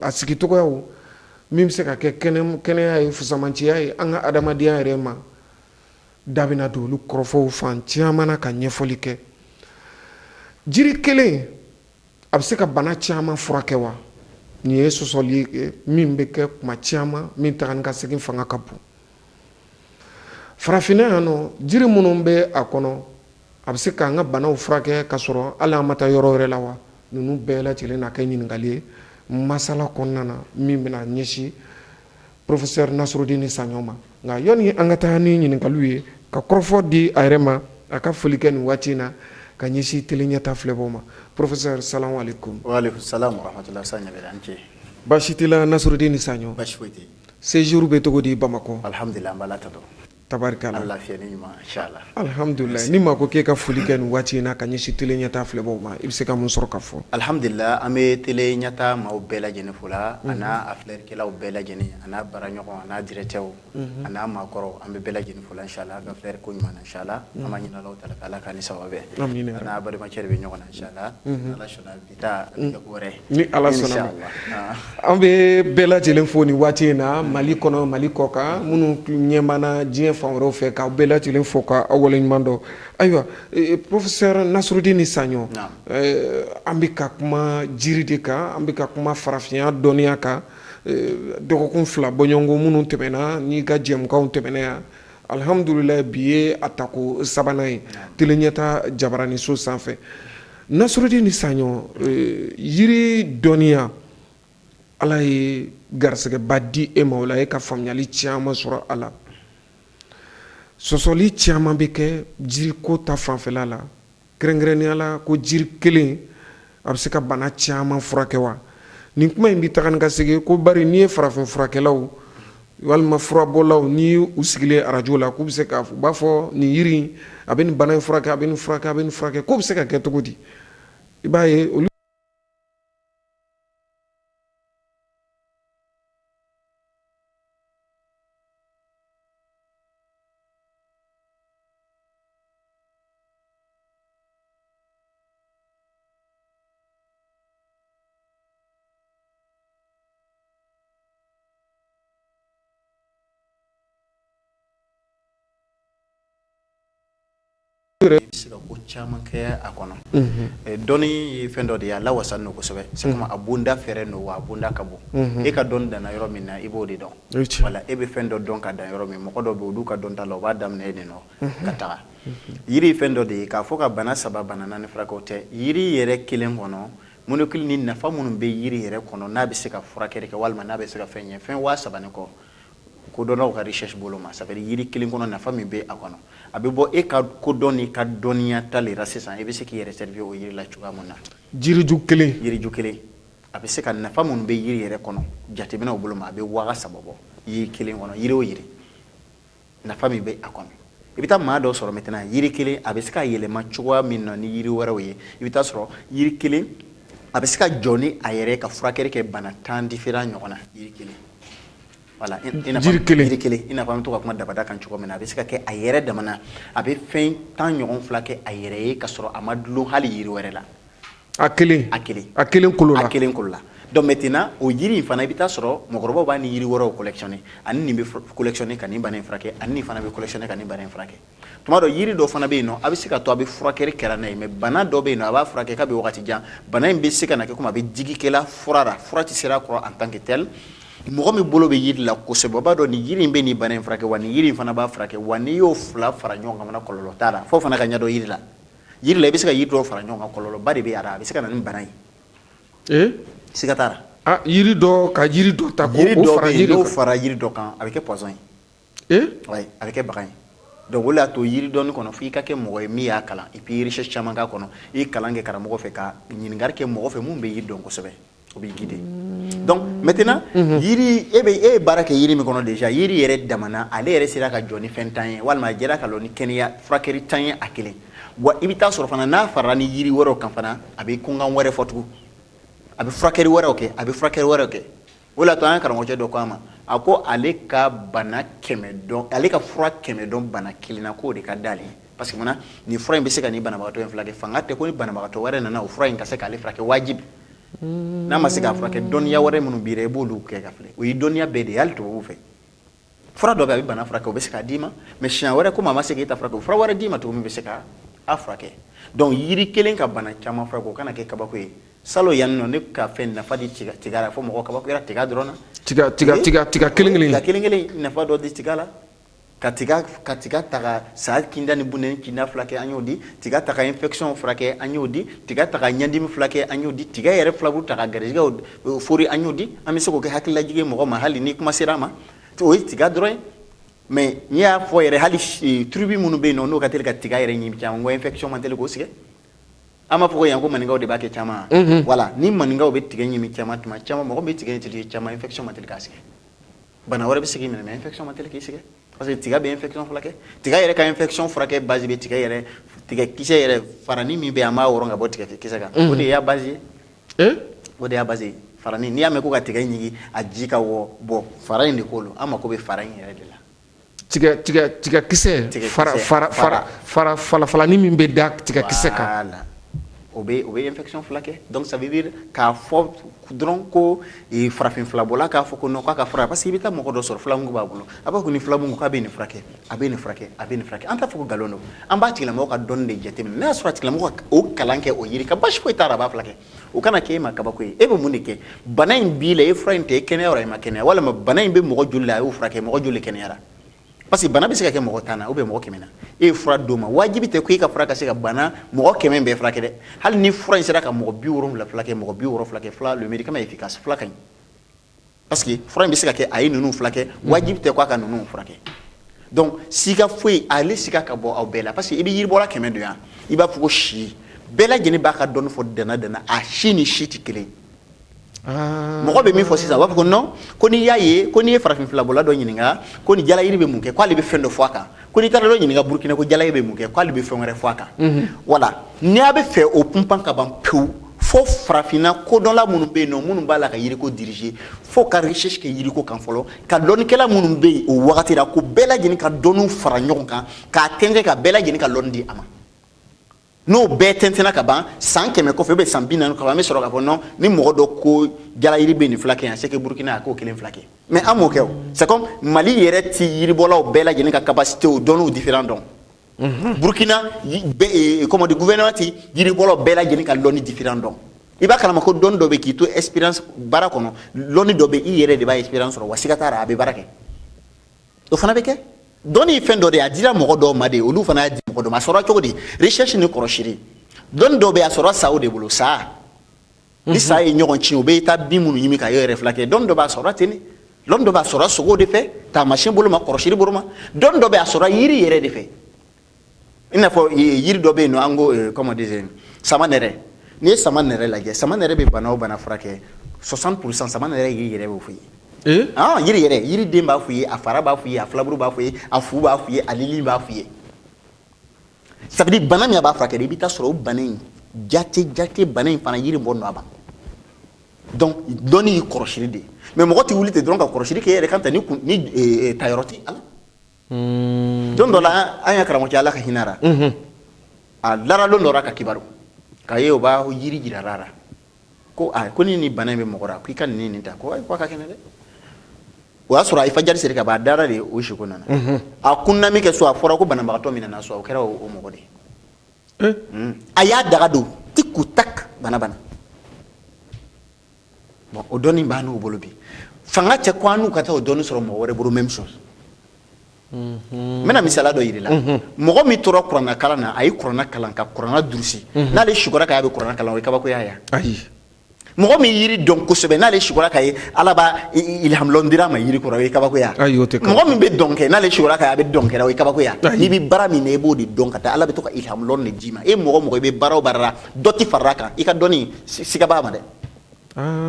A sigicogoyaw min bɛ se ka kɛ kɛnɛya ye, fusamanciya ye an ka adamadenya yɛrɛ ma, da bɛna don olu kɔrɔfɔw fan caman na ka ɲɛfɔli kɛ. Jiri kelen a bɛ se ka bana caman furakɛ wa? Nin ye sɔsɔli ye min bɛ kɛ kuma caman, min taga ni ka segin fanga ka bon. Farafinna yan nɔ, jiri minnu bɛ a kɔnɔ, a bɛ se k'an ka banaw furakɛ ka sɔrɔ hali an ma taa yɔrɔ wɛrɛ la wa? Ninnu bɛɛ lajɛlen na kɛ ɲininkali ye masala kɔnɔna na min bɛna ɲɛsin professeur Nassourdine Sagnon ma. Nka yanni an ka taa ni ɲininkaliw ye ka kɔrɔfɔ di a yɛrɛ ma, a ka foli kɛ nin waati in na ka ɲɛsin télé ɲɛta filɛbaw ma. Professeur, salamu aleykum. Wa aleykum salam wa rahmatulah. Sa ɲaga an cɛ. Baasi t'i la Nassourdine Sagnon? Baasi foyi tɛ. Séjour bɛ cogo di Bamakɔ? Alhamdulilah, an b'Ala tanu. Tabarikala. Ala lafiya ni ɲuman inchallah. Alhamdulilah. Ni maa ko k'e ka foli kɛ nin waati in na ka ɲɛsin télé ɲɛta filɛbaw ma, i bɛ se ka mun sɔrɔ ka fɔ? Alhamdulilah, an bɛ télé ɲɛta maaw bɛɛ lajɛlen fo la, a n'a a filɛlikɛlaw bɛɛ lajɛlen, a n'a baaraɲɔgɔn, a n'a directeur, a n'a maakɔrɔw, an bɛ bɛɛ lajɛlen fo la inchallah. An ka filɛri ko ɲuman na inchallah. An b'a ɲini Alahu taala fɛ, Ala k'an ni sababa bɛn. Amina. An n'a balimacɛ de bɛ ɲɔgɔn na inchallah. Ala sɔnna bi ta a bɛ kɛ ko wɛrɛ ye. Ni Ala sɔnna ma. An bɛ bɛɛ lajɛlen fo nin waati in na, Mali kɔnɔ, Mali kɔ kan, minnu ɲɛ b'an na diɲɛ fan wɛrɛw fɛ, k'aw bɛɛ lajɛlen fo k'aw waleɲuman dɔn. Ayiwa, professeur Nassourdine Sagnon, an bɛ ka kuma jiri de kan, an bɛ ka kuma farafinya dɔnniya kan. Dɔgɔkun 2 bɔɲɔgɔnko minnu tɛmɛna n'i ka jɛmukanw tɛmɛna yan, alhamdulilayi, bi ye a tako 3nan ye télé ɲɛta jabaraniso sanfɛ. Nassourdine Sagnon, yiri dɔnniya, Ala ye garisɛgɛba di e ma o la, e ka faamuyali caman sɔrɔ a la. Sɔsɔli caman bɛ kɛ jiriko ta fanfɛla la, kɛrɛnkɛrɛnnenya la ko jiri kelen a bɛ se ka bana caman furakɛ wa? Nin kuma in bɛ taga ni ka segin ko bari n'i ye farafin furakɛlaw walima furabɔlaw n'i u sigilen arajo la, k'u bɛ se k'a fɔ, u b'a fɔ nin yiri a bɛ nin bana in furakɛ, a bɛ nin furakɛ, a bɛ nin furakɛ, k'o bɛ se ka kɛ cogo di? I b'a ye olu I bɛ se ka ko caman kɛ a kɔnɔ. Dɔnni ye fɛn dɔ de ye, a lawasalen don kosɛbɛ. C'est comme a bonda fɛrɛ don wa a bonda ka bon. E ka dɔnni danna yɔrɔ min na, i b'o de dɔn. Wala e bɛ fɛn dɔ dɔn ka dan yɔrɔ min, mɔgɔ dɔ bɛ yen, olu ka dɔn t'a la, u b'a daminɛ e de nɔ ka taga. Yiri ye fɛn dɔ de ye, k'a fɔ ka bana 3 bana 4 furakɛ o tɛ. Yiri yɛrɛ kelen kɔnɔ, molécule ni nafa minnu bɛ yiri yɛrɛ kɔnɔ, n'a bɛ se ka furakɛli kɛ walima n'a bɛ se ka fɛn ɲɛ, fɛn 3000 ni kɔ. Kodɔnnaw ka recherche bolo ma, ça veut dire yiri kelen kɔnɔ nafa min bɛ a kɔnɔ, a bɛ bɔ e ka kodɔn n'i ka dɔnniya ta le la sisan, i bɛ se k'i yɛrɛ servir o yiri la cogoya mun na. Jiriju kelen. Jiriju kelen a bɛ se ka nafa minnu bɛ yiri yɛrɛ kɔnɔ, jateminɛw bolo ma, a bɛ 3000 bɔ yiri kelen kɔnɔ, yiri o yiri nafa min bɛ a kɔnɔ. I bɛ taa maa dɔ sɔrɔ maintenant, yiri kelen a bɛ se ka yɛlɛma cogoya min na ni yiri wɛrɛw ye, i bɛ taa sɔrɔ yiri kelen a bɛ se ka jɔ ni a yɛrɛ ka furakɛli kɛ bana 10 différent ɲɔgɔn na, yiri kelen. Voilà, i n'a fɔ Jiri kelen. Jiri kelen, i n'a fɔ an bɛ to ka kuma dabada kan cogo min na, a bɛ se ka kɛ a yɛrɛ dama na, a bɛ fɛn 10 ɲɔgɔn fila kɛ a yɛrɛ ye ka sɔrɔ a ma dulon hali yiri wɛrɛ la. A kelen. A kelen. A kelen kolo la. A kelen kolo la. Donc maintenant, o yiri in fana, i bɛ taa sɔrɔ mɔgɔkɔrɔbaw b'a ni yiri wɛrɛw collectionner, ani nin bɛ collectionner ka nin bana in furakɛ, ani nin fana bɛ collectionner ka nin bana in furakɛ. Tuma dɔ yiri dɔ fana bɛ yen nɔ, a bɛ se ka to a bɛ furakɛli kɛra n'a ye, mais bana dɔ bɛ yen nɔ, a b'a furakɛ k'a bɛ wagati jan, bana in bɛ se ka na kɛ komi a bɛ digi kɛla fura la, fura tɛ sera a kɔrɔ en tant que tel. Mɔgɔ min bolo bɛ yiri la kosɛbɛ, o b'a dɔn nin yiri in bɛ nin bana in furakɛ wa, nin yiri in fana b'a furakɛ wa, n'i y'o fila fara ɲɔgɔn kan fana kɔlɔlɔ t'a la, fo fana ka ɲɛdɔn yiri la. Yiri la i bɛ se ka yiri dɔw fara ɲɔgɔn kan, kɔlɔlɔba de bɛ a la, a bɛ se ka na ni bana ye. Siga t'a la. Yiri dɔ ka yiri dɔ ta k'o Yiri dɔ fara bɛ yen, yiri n'o kan. fara yiri dɔ kan, a bɛ kɛ poison ye. Ouais, a bɛ kɛ bagan ye. Donc o de y'a to yiri dɔnni kɔnɔ, f'i ka kɛ mɔgɔ ye min y'a kalan, et puis recherche caman k'a kɔnɔ, i ye kalan kɛ karamɔgɔ fɛ ka ɲininkali kɛ mɔgɔ fɛ mun bɛ yiri dɔn kosɛbɛ, o b'i guider. Donc maintenant, yiri, e bɛ, e ye baara kɛ yiri min kɔnɔ déjà, yiri yɛrɛ damana, ale yɛrɛ sera ka jɔ ni fɛn 10 ye, walima a jɛra ka lɔ ni kɛnɛya furakɛli 10 ye a kelen. Wa i bɛ taa sɔrɔ fana n'a farala ni yiri wɛrɛw kan fana, a bɛ kunkan wɛrɛ fɔ tugun, a bɛ furakɛli wɛrɛw kɛ, a bɛ furakɛli wɛrɛw kɛ. O de y'a to an ka karamɔgɔcɛ dɔ ko a ma, a ko ale ka bana 100 dɔn, ale ka fura 100 dɔn bana kelen na, k'o de ka d'ale ye. Parce que munna nin fura in bɛ se ka nin banabagatɔ in furakɛ, fanga tɛ ko ni banabagatɔ wɛrɛ nana o fura in ka se k'ale furakɛ wajibi. N'a ma se k'a furakɛ, dɔnniya wɛrɛ minnu b'i la, i b'olu kɛ ka filɛ. O ye dɔnniya bɛɛ de ye, hali tubabuw fɛ. Fura dɔ bɛ, a bɛ bana furakɛ, o bɛ se k'a d'i ma, mais siɲɛ wɛrɛ, komi a ma se k'e ta furakɛ, o fura wɛrɛ d'i ma cogo min bɛ se ka a furakɛ. Donc yiri kelen ka bana caman furakɛ, o kana kɛ kabako ye. Salon yan nɔ, ne ka fɛn nafa di tiga la, fo mɔgɔ kabakoyara tiga dɔrɔn na. Tiga kelen kelen. Tiga kelen kelen nafa dɔ di tiga la. Ka tiga ta ka sa kinda ni bunɛni kinda furakɛ, an y'o di. Tiga ta ka infection furakɛ, an y'o di. Tiga ta ka ɲɛdimi furakɛ, an y'o di. Tiga yɛrɛ filaburu ta ka garijɛgɛw fori, an y'o di. An bɛ se k'o kɛ hakililajigin mɔgɔ ma, hali ni kuma sera a ma. O ye tiga dɔrɔn ye. Mais n'i y'a fɔ yɛrɛ, hali tribu minnu bɛ yen nɔ, n'o ka teli ka tiga yɛrɛ ɲimi caman, ko infection man teli k'o sɛgɛn. An b'a fɔ ko yan ko maninkaw de b'a kɛ caman. Voilà, ni maninkaw bɛ tiga ɲimi caman, tuma caman mɔgɔ min bɛ tiga ɲimi caman, infection man teli k'a sɛgɛn. Bana wɛrɛ bɛ se k'i minɛ, mais infection man teli k'i sɛgɛn, parce que tiga bɛ infection furakɛ. Tiga yɛrɛ ka infection furakɛ base bɛ tiga yɛrɛ, tiga kisɛ yɛrɛ farani min bɛ yen, an b'a wɔrɔ ka bɔ tiga kisɛ kan, o de y'a base ye. O de y'a base ye, farani. N'i y'a mɛn ko ka tiga ɲigi, a ji ka wɔ bɔ, fara in de ko don. An mako bɛ fara in yɛrɛ de la. Tiga kisɛ, fara fara fara fara falafalani min bɛ da tiga kisɛ kan. Voilà, o bɛ infection furakɛ. Donc ça veut dire k'a fɔ dɔrɔn ko farafin filabɔla k'a fɔ ko non, k'a ka fura, parce que i bɛ taa mɔgɔ dɔ sɔrɔ, filamugu b'a bolo, a b'a fɔ ko ni filamugu k'a bɛ nin furakɛ, a bɛ nin furakɛ, a bɛ nin furakɛ. An t'a fɔ ko nkalon don. An b'a tigilamɔgɔ ka dɔnni de jateminɛ. N'a y'a sɔrɔ a tigilamɔgɔ ka o kalan kɛ o yiri kan, basi foyi t'a la, a b'a furakɛ. O kana kɛ e ma kabako ye. E bɛ mun de kɛ? Bana in b'i la, i ye fura in ta, i kɛnɛya o, i ma kɛnɛya, walima bana in bɛ mɔgɔ joli la, a y'o furakɛ, mɔgɔ joli kɛnɛyara? Parce que bana bɛ se ka kɛ mɔgɔ 10 na ou bien mɔgɔ 100 na. E ye fura d'o ma, wajibi tɛ ko e ka fura ka se ka bana mɔgɔ 100 bɛɛ furakɛ dɛ. Hali ni fura in sera ka mɔgɔ 70 furakɛ, mɔgɔ 60 furakɛ, fila, le médicament est efficace, fila ka ɲi. Parce que fura in bɛ se ka kɛ a ye ninnu furakɛ, wajibi tɛ ko a ka ninnu furakɛ. Donc siga foyi ale siga ka bɔ aw bɛɛ la, parce que i bɛ yiribɔla 100 don yan, i b'a fɔ ko si bɛɛ lajɛlen b'a ka dɔnni fɔ dana dana, a si ni si tɛ kelen ye. Mɔgɔ bɛ min fɔ sisan, u b'a fɔ ko non, ko n'i y'a ye ko n'i ye farafin filabɔla dɔ ɲininka ko ni jalayiri bɛ mun kɛ, k'ale bɛ fɛn dɔ fɔ a kan, ko n'i taara dɔ ɲininka Burukina ko jalayiri bɛ mun kɛ, k'ale bɛ fɛn wɛrɛ fɔ a kan. Voilà, n'i y'a bɛ fɛ o punpan ka ban pewu, fo farafinna kodɔnla minnu bɛ yen nɔ, minnu b'a la ka yiriko diriger, fo ka recherche kɛ yiriko kan fɔlɔ, ka dɔnnikɛla minnu bɛ yen o wagati la, ko bɛɛ lajɛlen ka dɔnniw fara ɲɔgɔn kan k'a tɛntɛn, ka bɛɛ lajɛlen ka lɔnni di a ma. N'o bɛɛ tɛntɛnna ka ban, san 100 kɔfɛ ou san 40 kɔfɛ, an bɛ sɔrɔ k'a fɔ non, ni mɔgɔ dɔ ko jalayiri bɛ nin fila kɛ yan, c'est que Burukina a k'o kelen fila kɛ. Mais an m'o kɛ o. C'est comme Mali yɛrɛ ti yiribɔlaw bɛɛ lajɛlen ka capacité o dɔnniw différent dɔn. Burukina bɛɛ, comment dire, gouvernement ti yiribɔlaw bɛɛ lajɛlen ka lɔnni différent dɔn. I b'a kalama ko dɔnni dɔ bɛ k'i to expérience baara kɔnɔ, lɔnni dɔ bɛ i yɛrɛ de b'a expérience sɔrɔ, wa siga t'a la, a bɛ baara kɛ. O fana bɛ kɛ dɔnni ye fɛn dɔ de ye, a dira mɔgɔ dɔw ma de, olu fana y'a di mɔgɔ dɔ ma. A sɔrɔla cogo di? Recherche ni kɔlɔsili. Dɔnni dɔw bɛ yen, a sɔrɔla saw de bolo. Sa ni sa ye ɲɔgɔn ci, u bɛ taa bin minnu ɲimi ka e yɛrɛ fila kɛ. Dɔnni dɔ b'a sɔrɔ ten de. Dɔnni dɔ b'a sɔrɔ sogow de fɛ, taamasiyɛn bolo ma, kɔlɔsili bolo ma. Dɔnni dɔ bɛ a sɔrɔ yiri yɛrɛ de fɛ. I n'a fɔ yiri dɔ bɛ yen nɔ, an ko comment dire, sama nɛrɛ. N'i ye sama nɛrɛ lajɛ, sama nɛrɛ bɛ bana o bana furakɛ, 60 %, sama nɛrɛ yiri yɛrɛ b'o f'i ye. Ah, yiri yɛrɛ, yiriden b'a f'i ye, a fara b'a f'i ye, a filaburu b'a f'i ye, a fu b'a f'i ye, a lili b'a f'i ye. Ça veut dire bana min a b'a furakɛ, i bɛ taa sɔrɔ o bana in jate jate, bana in fana yiri bɔ nɔ a ban. Donc dɔnni y'i kɔrɔsili de ye, mais mɔgɔ tɛ wuli ten dɔrɔn ka kɔrɔsili kɛ e yɛrɛ kan ta ni kun ni tayɔrɔ tɛ ala. Don dɔ la, an ya karamɔgɔ cɛ, Ala ka hinɛ a la, a lara don dɔ la ka kibaru k'a ye o b'a yiri jira la ko a ko ni bana in bɛ mɔgɔ la, ko i ka nin nin ta, ko ayi, ko a ka kɛnɛ dɛ. O y'a sɔrɔ a ye fajari seri ka ban, a dara de, o siko nana a kunna min kɛ so, a fɔra ko banabagatɔ min nana so, o kɛra o mɔgɔ de ye. A y'a daga don tic ou tac, bana bana. Bon, o dɔnni b'an n'u bolo bi, fanga tɛ ko an n'u ka taa o dɔnni sɔrɔ mɔgɔ wɛrɛ bolo. Même chose, n bɛna misaliya dɔ yir'i la. Mɔgɔ min tora kuranna kalan na, a ye kuranna kalan ka kuranna durusi, n'ale sukɔra k'a bɛ kuranna kalan, o ye kabakoya ye. Ayi. Mɔgɔ min yiri dɔn kosɛbɛ, n'ale sukɔra ka ye Ala b'a ilhamulɔn dira a ma yiri kɔrɔ, o ye kabakoya. Ayi, o tɛ kabako. Mɔgɔ min bɛ dɔn kɛ, n'ale sukɔra ka ye a bɛ dɔn kɛra, o ye kabakoya. Ayi. N'i bɛ baara min na, i b'o de dɔn ka taa, Ala bɛ to ka ilhamulɔn de d'i ma. E mɔgɔ mɔgɔ i bɛ baara o baara la, dɔ ti far'a kan, i ka dɔnni siga b'a ma dɛ.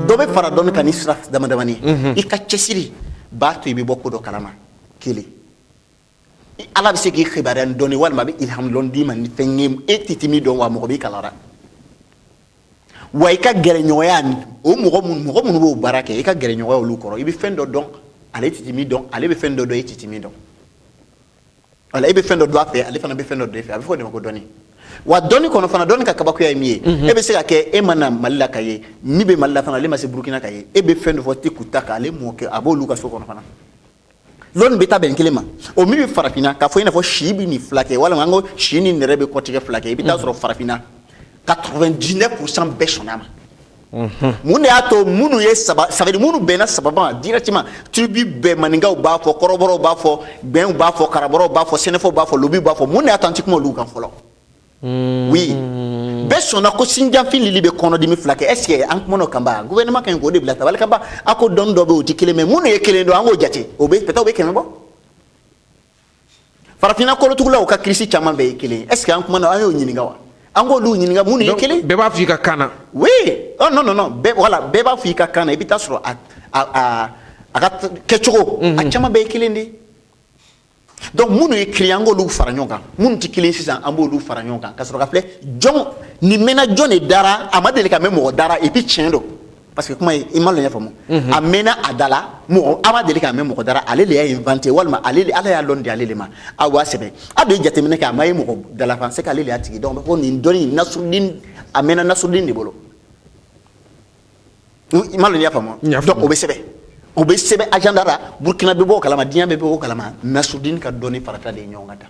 Dɔ bɛ fara dɔnni kan ni sira dama damani ye. I ka cɛsiri b'a to i bɛ bɔ ko dɔ kalama. Kelen, Ala bɛ se k'i kibaruya ni dɔnni, walima a bɛ ilhamulɔn d'i ma ni fɛn ye e tɛ min dɔn, wa mɔgɔ b'i kalara wa i ka gɛrɛɲɔgɔnya ni o mɔgɔ minnu b'o baara kɛ, i ka gɛrɛɲɔgɔnya olu kɔrɔ, i bɛ fɛn dɔ dɔn, ale tɛ min dɔn, ale bɛ fɛn dɔ dɔn, e tɛ min dɔn. Wala e bɛ fɛn dɔ dɔn a fɛ, ale fana bɛ fɛn dɔ dɔn e fɛ. A bɛ fɔ o de ma ko dɔnni. Wa dɔnni kɔnɔ fana, dɔnni ka kabakoya ye min ye, e bɛ se ka kɛ e ma na Mali la ka ye min bɛ Mali la fana, ale ma se Burukina ka ye, e bɛ fɛn dɔ fɔ ti k'u ta kan, ale mɔ kɛ a b'olu ka so kɔnɔ fana. Lɔnni bɛ taa bɛn kelen ma, o min bɛ farafinna k'a fɔ i n'a fɔ si bɛ nin fila kɛ, walima an ko si ni nɛrɛ bɛ kɔtigɛ fila kɛ, i bɛ taa sɔrɔ farafinna 99% bɛɛ sɔnna a ma. Mun de y'a to minnu ye saba, ça veut dire minnu bɛnna sababa ma directement, tribu bɛɛ, maninkaw b'a fɔ, kɔrɔbɔrɔw b'a fɔ, gbɛnw b'a fɔ, karabɔrɔw b'a fɔ, sɛnɛfɔw b'a fɔ, lobiw b'a fɔ, mun de y'a to an ti kuma olu kan fɔlɔ? Oui, bɛɛ sɔnna ko sinjanfin lili bɛ kɔnɔdimi fila kɛ. Est ce que an kumana o kan ba? Gouvernement ka ɲi k'o de bila tabali kan ba. A ko dɔnni dɔ bɛ yen, o ti kelen, mais minnu ye kelen dɔn, an k'o jate, o bɛ peut-être o bɛ 100 bɔ. Farafinna kolotugulaw ka kirisi caman bɛɛ ye kelen. Est ce que an kumana, an y'o ɲininka wa? An k'olu ɲininka minnu ye kelen. Bɛɛ b'a fɔ i ka kan na. Oui, oh non non non, bɛɛ, voilà, bɛɛ b'a fɔ i ka kan na. I bɛ taa sɔrɔ a ka kɛcogo, a caman bɛɛ ye kelen de ye. Donc minnu ye kelen, an k'olu fara ɲɔgɔn kan. Minnu tɛ kelen sisan, an b'olu fara ɲɔgɔn kan ka sɔrɔ ka filɛ jɔn nin mɛnna, jɔn de dara, a ma deli ka mɛn mɔgɔ dara. Et puis tiɲɛ don, parce que kuma ye, i ma lɔn faamu, a mɛnna a da la, mɔgɔ a ma deli ka mɛn mɔgɔ dara, ale de y'a inventé, walima ale de, Ala y'a lɔn di ale de ma. A b'a sɛbɛn, a de ye jateminɛ kɛ, a ma ye mɔgɔ dala fan, c'est qu'ale de y'a tigi. Donc ko nin dɔnni Nasrudin, a mɛnna Nasrudin de bolo. I ma lɔn, i y'a faamu? Donc o bɛ sɛbɛn agenda la, Burukina bɛ bɔ o kalama, diɲɛ bɛɛ bɛ bɔ o kalama. Nasrudin ka dɔnni farata de ye ɲɔgɔn kan tan.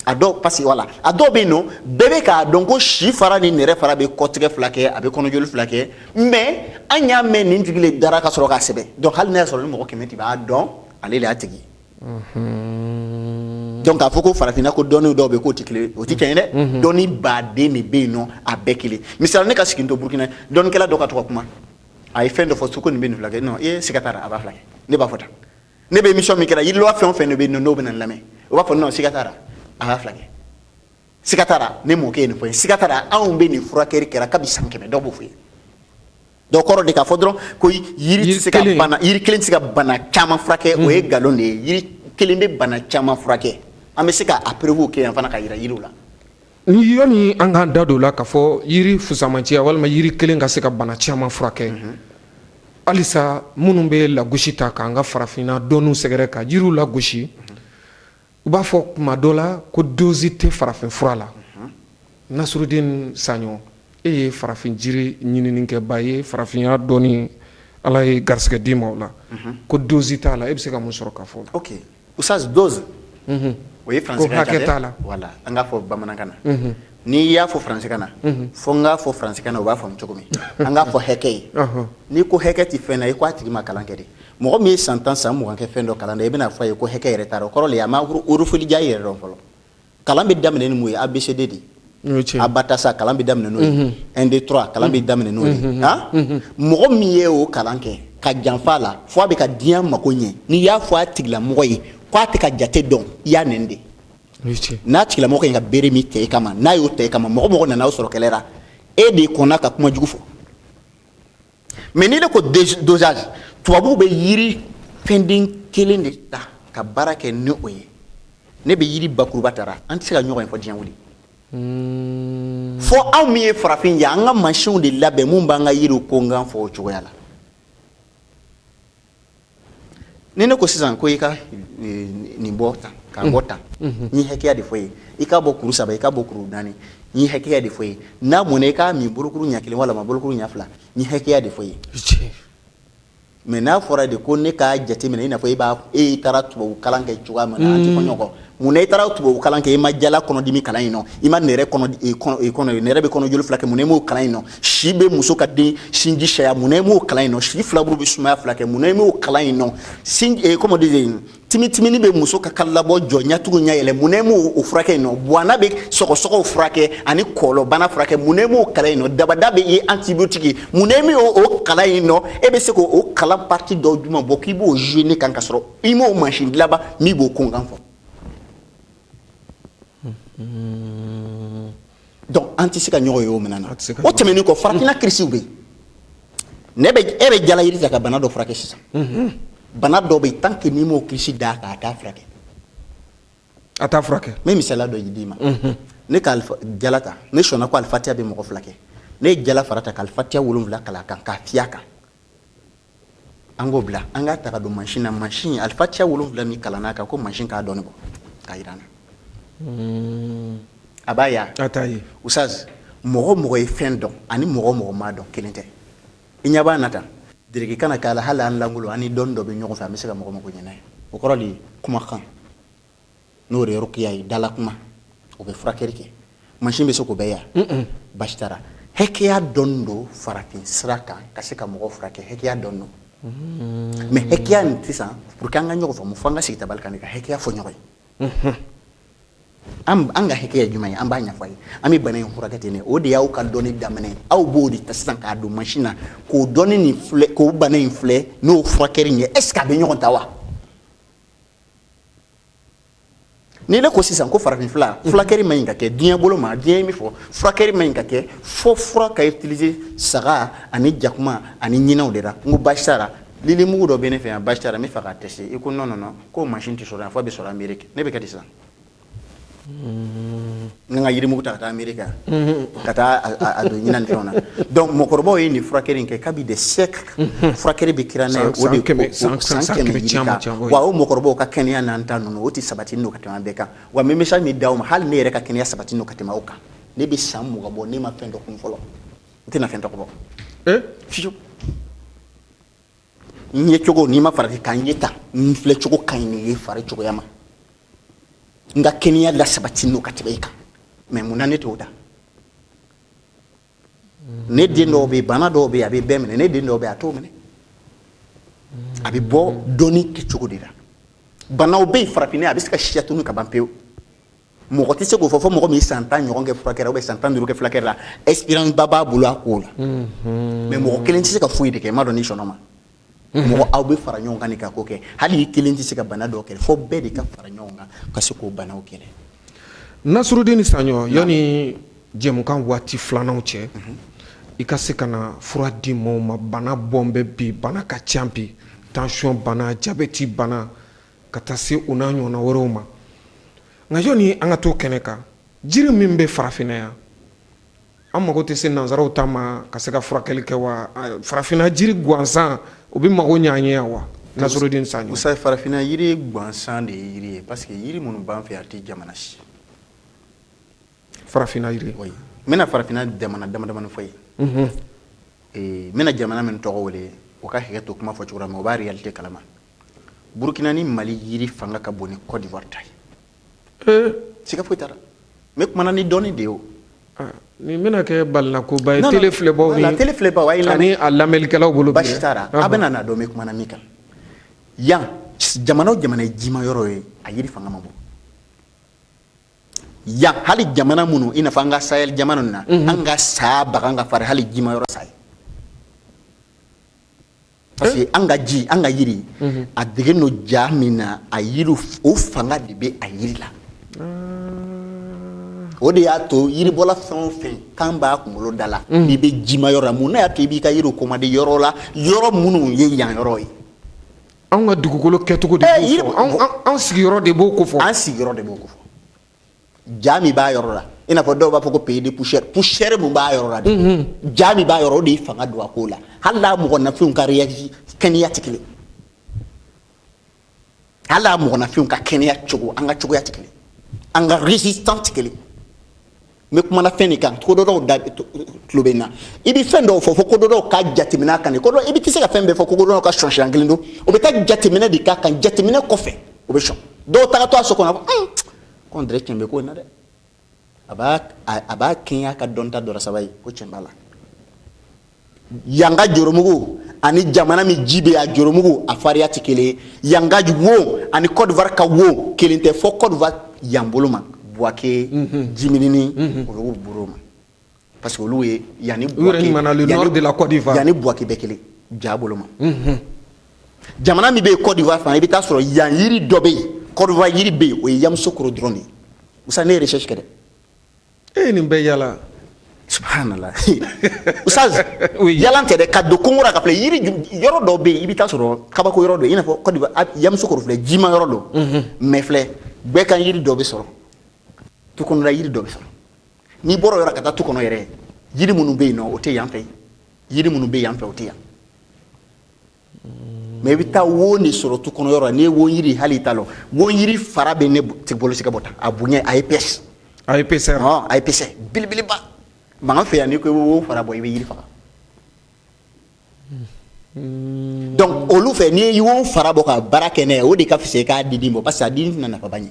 A dɔw, parce que voilà, a dɔw bɛ yen nɔ, bɛɛ bɛ k'a dɔn ko si fara ni nɛrɛ fara bɛ kɔtigɛ fila kɛ, a bɛ kɔnɔjoli fila kɛ, mais an y'a mɛn nin tigi le dara ka sɔrɔ k'a sɛbɛn. Donc hali n'a y'a sɔrɔ ni mɔgɔ 100 ti b'a dɔn, ale de y'a tigi. Donc k'a fɔ ko farafinna ko dɔnni dɔw bɛ k'o tɛ kelen, o tɛ tiɲɛ ye dɛ. Dɔnni baden de bɛ yen nɔ, a bɛɛ kelen. Misali, ne ka sigi n to Burukina, dɔnnikɛla dɔ ka to ka kuma, a ye fɛn dɔ fɔ ko nin bɛ nin fila kɛ. Non, i ye siga t'a la, a b'a fila kɛ. Ne b'a fɔ tan, ne bɛ émission min kɛra, yiriwa fɛn o fɛn de bɛ yen nɔ, n'o bɛ na n lamɛn, o b'a fɔ non, siga t'a la, a b'a fila kɛ, siga t'a la. Ne mɔkɛ ye nin fɔ n ye, siga t'a la, anw bɛ nin furakɛli kɛra kabi san 100. Dɔw b'o fɔ ye. Dɔw kɔrɔ de k'a fɔ dɔrɔn ko yiri tɛ se ka bana, yiri kelen tɛ se ka bana caman furakɛ, o ye nkalon de ye. Yiri kelen bɛ bana caman furakɛ, an bɛ se ka a preuve kɛ yan fana ka yira yiriw la. Ni yɔni an k'an da don o la k'a fɔ yiri fusamanciya walima yiri kelen ka se ka bana caman furakɛ, halisa minnu bɛ lagosi ta k'an ka farafinna dɔnniw sɛgɛrɛ ka yiriw lagosi, u b'a fɔ kuma dɔ la ko dose tɛ farafin fura la. Nasrudin Saɲɔ, e ye farafin jiri ɲininikɛba ye, farafinya dɔnni Ala ye garisɛgɛ d'i ma o la, ko dose t'a la, e bɛ se ka mun sɔrɔ ka fɔ o la? Ok, Oustaz, dose, o ye ko hakɛ t'a la. Voilà, an k'a fɔ bamanankan na. N'i y'a fɔ faransikan na, fo n k'a fɔ faransikan na, u b'a faamu cogo min. An k'a fɔ hakɛ ye. N'i ko hakɛ tɛ fɛn na, i ko a tigi ma kalan kɛ de. Mɔgɔ min ye san 10, san 20 kɛ fɛn dɔ kalan na, i bɛna fɔ a ye ko hakɛ yɛrɛ t'a la, o kɔrɔ le ye a ma orofoli ja yɛrɛ dɔn fɔlɔ. Kalan bɛ daminɛ ni mun ye? ABCD de. Abatasa, kalan bɛ daminɛ n'o ye. 1 2 3, kalan bɛ daminɛ n'o ye. Han, mɔgɔ min ye o kalan kɛ ka janfa a la fo a bɛ ka diɲɛ mako ɲɛ, n'i y'a fɔ a tigilamɔgɔ ye ko a tɛ ka jate dɔn, i y'a nɛni de. N'a tigilamɔgɔ ka ɲi ka bere min ta e kama, n'a y'o ta e kama, mɔgɔ mɔgɔ nana aw sɔrɔ kɛlɛ la, e de kɔnna ka kuma jugu fɔ. Mais n'i ne ko dosage, tubabuw bɛ yiri fɛnden kelen de ta ka baara kɛ ni o ye. Ne bɛ yiri bakuruba tara, an tɛ se ka ɲɔgɔn ye fɔ diɲɛ wuli. Fo anw min ye farafin ye, an ka mansinw de labɛn mun b'an ka yiriw konkan fɔ o cogoya la. Ni ne ko sisan ko i ka nin bɔ tan, k'a bɔ tan, n ye hakɛya de fɔ ye, i k'a bɔ kuru 3, i k'a bɔ kuru 4, n ye hakɛya de fɔ ye. N'a mɔnna, i k'a min bolokuru ɲɛ kelen walima bolokuru ɲɛ 2, n ye hakɛya de fɔ ye. Mais n'a fɔra de ko ne k'a jateminɛ, i n'a fɔ e b'a, e taara tubabu kalan kɛ cogoya min na, an tɛ fɔ ɲɔgɔn kɔ. Mun na i taara tubabu kalan kɛ, i ma jala kɔnɔdimi kalan yen nɔ, i ma nɛrɛ kɔnɔ, kɔnɔ nɛrɛ bɛ kɔnɔjoli fila kɛ, mun na i m'o kalan yen nɔ? Si bɛ muso ka den sinji sayaya, mun na i m'o kalan yen nɔ? Si filaburu bɛ sumaya fila kɛ, mun na i m'o kalan yen nɔ? Sin, comment dire, timi timini bɛ muso ka kalabɔ jɔ, ɲɛtugu ɲɛ yɛlɛ, mun na i m'o o furakɛ yen nɔ? Buwana bɛ sɔgɔsɔgɔw furakɛ ani kɔlɔbana furakɛ, mun na i m'o kalan yen nɔ? Dabada bɛ ye antibiotique ye, mun na i m'o o kalan yen nɔ? E bɛ se k'o kalan partie dɔw jumɛn bɔ k'i b'o jouer ne kan, ka sɔrɔ i m'o mansin dilanba min b'o kunkan fɔ? Donc an tɛ se ka ɲɔgɔn ye o minɛn na. O tɛmɛnen kɔ, farafinna kirisiw bɛ yen. Ne bɛ, e bɛ jala yiri ta ka bana dɔ furakɛ sisan, bana dɔ bɛ yen, tant que n'i m'o kirisi d'a kan, a t'a furakɛ. A t'a furakɛ. N bɛ misaliya dɔ d'i ma. Ne ka jala ta, ne sɔnna ko alifatiya bɛ mɔgɔ fila kɛ. Ne ye jala fara ta ka alifatiya 7 kalan a kan k'a fiyɛ a kan. An k'o bila, an k'a ta ka don mansin na. Mansin, alifatiya 7 min kalanna a kan, ko mansin k'a dɔɔni bɔ k'a jira an na. A b'a ye. A t'a ye. Oustaz, mɔgɔ mɔgɔ ye fɛn dɔn ani mɔgɔ mɔgɔ m'a dɔn, kelen tɛ. I ɲɛ b'a na tan, dereki kana k'a la, hali an lankolon, an ni dɔnni dɔ bɛ ɲɔgɔn fɛ, an bɛ se ka mɔgɔ mako ɲɛ n'a ye. O kɔrɔ de ye kumakan, n'o de ye rukiya ye, dala kuma, o bɛ furakɛli kɛ. Mansin bɛ se k'o bɛɛ ya? Baasi t'a la. Hɛkɛya dɔnni don farafin sira kan ka se ka mɔgɔ furakɛ, hɛkɛya dɔnni don. Mais hɛkɛya nin sisan, pour que an ka ɲɔgɔn faamu, fo an ka sigi tabali kan de ka hɛkɛya fɔ ɲɔgɔn ye. An ka hɛkɛya ye jumɛn ye? An b'a ɲɛfɔ a ye. An bɛ bana in furakɛ ten de. O de y'aw ka dɔnni daminɛ. Aw b'o de ta sisan k'a don mansin na, k'o dɔnni nin filɛ, k'o bana in filɛ, n'o furakɛli in ye, est ce que a bɛ ɲɔgɔn ta wa? Ni ne ko sisan ko farafin fila, furakɛli man ɲi ka kɛ diɲɛ bolo ma, diɲɛ ye min fɔ, furakɛli man ɲi ka kɛ fo fura ka utiliser saga ani jakuma ani ɲinɛw de la. N ko baasi t'a la, lilimugu dɔ bɛ ne fɛ yan, baasi t'a la, n bɛ fɛ k'a tester. I ko non non non, k'o mansin tɛ sɔrɔ yan, f'a bɛ sɔrɔ Amérique. Ne bɛ kɛ di sisan? N ka yirimugu ta ka taa Amérique, ka taa a don ɲinɛ ni fɛnw na. Donc mɔgɔkɔrɔbaw ye nin furakɛli in kɛ kabi des siècles. Furakɛli bɛ kira n'a ye, o de san 100 yirika. Wa o mɔgɔkɔrɔbaw ka kɛnɛya n'an ta ninnu, o tɛ sabati n'o ka tɛmɛ an bɛɛ kan. Wa n bɛ message min d'aw ma, hali ne yɛrɛ ka kɛnɛya sabati n'o ka tɛmɛ aw kan. Ne bɛ san 20 bɔ, ne ma fɛn dɔ kun fɔlɔ, n tɛna fɛn tɔgɔ bɔ. Fiyewu. N ye cogo, n'i ma farati ka n ye tan, n filɛ cogo ka ɲi nin ye fari cogoya ma. N ka kɛnɛya la sabati n'o ka tɛmɛ e kan. Mais mun na ne t'o da? Ne den dɔw bɛ yen, bana dɔw bɛ yen, a bɛ bɛɛ minɛ. Ne den dɔw bɛ yen, a t'o minɛ. A bɛ bɔ dɔnni kɛcogo de la. Banaw bɛ yen farafinna, a bɛ se ka siya tunu ka ban pewu. Mɔgɔ tɛ se k'o fɔ fo mɔgɔ min ye san 10 ɲɔgɔn kɛ furakɛli la, ou bien san 15 kɛ furakɛli la, expérience ba b'a bolo a ko la. Mais mɔgɔ kelen tɛ se ka foyi de kɛ, n m'a dɔn n'i sɔnna o ma. Mɔgɔ aw bɛ fara ɲɔgɔn kan de ka ko kɛ. Hali i kelen tɛ se ka bana dɔw kɛlɛ, fo bɛɛ de ka fara ɲɔgɔn kan ka se k'o banaw kɛlɛ. Nasrudini Saɲɔ, yanni jɛmukan waati filananw cɛ, i ka se ka na fura di mɔgɔw ma. Bana bɔn bɛ bi, bana ka ca bi, tension bana, diabète bana, ka taa se o n'a ɲɔgɔnna wɛrɛw ma. Nka yanni an ka to kɛnɛ kan, jiri min bɛ farafinna yan, an mago tɛ se nanzaraw ta ma ka se ka furakɛli kɛ wa? Farafinna jiri gansan o bɛ mago ɲɛ an ye yan wa? Nasrudini Saɲɔ. Musa, farafinna jiri gansan de ye yiri ye, parce que yiri minnu b'an fɛ yan, a tɛ jamana si. Farafinna yiri. Oui. N bɛna farafinna jamana dama damani fɔ ye. N bɛna jamana min tɔgɔ wele, o ka hakɛ to kuma fɔ cogo la, mais o b'a réalité kalama. Burukina ni Mali yiri fanga ka bon ni Côte d'Ivoire ta ye. Siga foyi t'a la. N bɛ kumana ni dɔnni de ye o. Nin bɛna kɛ balinakoba ye, télé filɛbaw ni télé filɛbaw a ye ani a lamɛnnikɛlaw bolo. Baasi t'a la, a bɛna n'a dɔn n bɛ kumana min kan. Yan jamana o jamana ye jima yɔrɔ ye, a yiri fanga ma bon. Yan hali jamana minnu, i n'a fɔ an ka Sahel jamana ninnu na, an ka sa bagan ka farin hali jima yɔrɔ sa ye. Parce que an ka ji, an ka yiri, a dege n'o ja min na, a yiri o fanga de bɛ a yiri la. O de y'a to yiribɔla fɛn o fɛn k'an b'a kunkolo da la, n'i bɛ jima yɔrɔ la, mun n'a y'a to i b'i ka yiriw kɔmadi yɔrɔ la, yɔrɔ minnu ye yan yɔrɔ ye. Anw ka dugukolo kɛcogo de b'o fɔ, an sigiyɔrɔ de b'o ko fɔ. An sigiyɔrɔ de b'o ko fɔ. Ja min b'a yɔrɔ la, i n'a fɔ dɔw b'a fɔ ko pays de poussière, poussière mun b'a yɔrɔ la dɛ. Ja min b'a yɔrɔ, o de ye fanga don a ko la. Hali n'a mɔgɔninfinw ka réagi kɛnɛya tɛ kelen. Hali n'a mɔgɔninfinw ka kɛnɛya cogo, an ka cogoya tɛ kelen. An ka résistance tɛ kelen. N bɛ kumana fɛn de kan, kodɔnnaw da tulo bɛ n na. I bɛ fɛn dɔw fɔ fo kodɔnnaw ka jateminɛ a kan de. Kodɔn, i bɛ tɛ se ka fɛn bɛɛ fɔ kodɔnnaw ka sɔn siɲɛ kelen don. O bɛ taa jateminɛ de k'a kan, jateminɛ kɔfɛ o bɛ sɔn. Dɔw tagatɔ a so kɔnɔ, a b'a fɔ, ko on dirait tiɲɛ bɛ ko in na dɛ. A b'a kɛɲɛ a ka dɔnta dɔ la saba ye, ko tiɲɛ b'a la. Yan ka joromugu ani jamana min ji bɛ a joromugu a fariya tɛ kelen ye. Yan ka wo ani Côte d'Ivoire ka wo kelen tɛ, fo Côte d'Ivoire yan bolo ma. Bouaké, Jiminini, olu bolo ma. Parce que olu ye yanni Bouaké, le nord de la Côte d'Ivoire. Yanni Bouaké bɛɛ kelen, ja bolo ma. Jamana min bɛ yen Côte d'Ivoire fana, i bɛ taa sɔrɔ yan yiri dɔ bɛ yen, Côte d'Ivoire yiri bɛ yen, o ye Yamoussoukro dɔrɔn de ye. Musa, ne ye recherche kɛ dɛ. E nin bɛɛ yala. Subhanallah. Oustaz, yalan tɛ dɛ, ka don kungo la ka filɛ yiri yɔrɔ dɔw bɛ yen, i bɛ taa sɔrɔ kabako yɔrɔ dɔ, i n'a fɔ Côte d'Ivoire, Yamoussoukro filɛ, jima yɔrɔ don. Mais filɛ, bɛɛ kan yiri dɔ bɛ sɔrɔ. Tu kɔnɔla yiri dɔ bɛ sɔrɔ. N'i bɔra o yɔrɔ ka taa tu kɔnɔ yɛrɛ, yiri minnu bɛ yen nɔ, o tɛ yan fɛ. Yiri minnu bɛ yan fɛ, o tɛ yan. Mais i bɛ taa wo de sɔrɔ tu kɔnɔ yɔrɔ la, n'i ye wo yiri hali i t'a lɔn. Wo yiri fara bɛ ne bolo se ka bɔ tan, a bonya, a épaisse. A épaisseur. A épaisseur belebeleba. Mais an fɛ yan, n'i ko i bɛ wo fara bɔ, i bɛ yiri faga. Donc olu fɛ, n'i ye wo fara bɔ ka baara kɛ n'a ye, o de ka fisa i k'a didi bɔ, parce que a didi tɛna nafaba ɲɛ.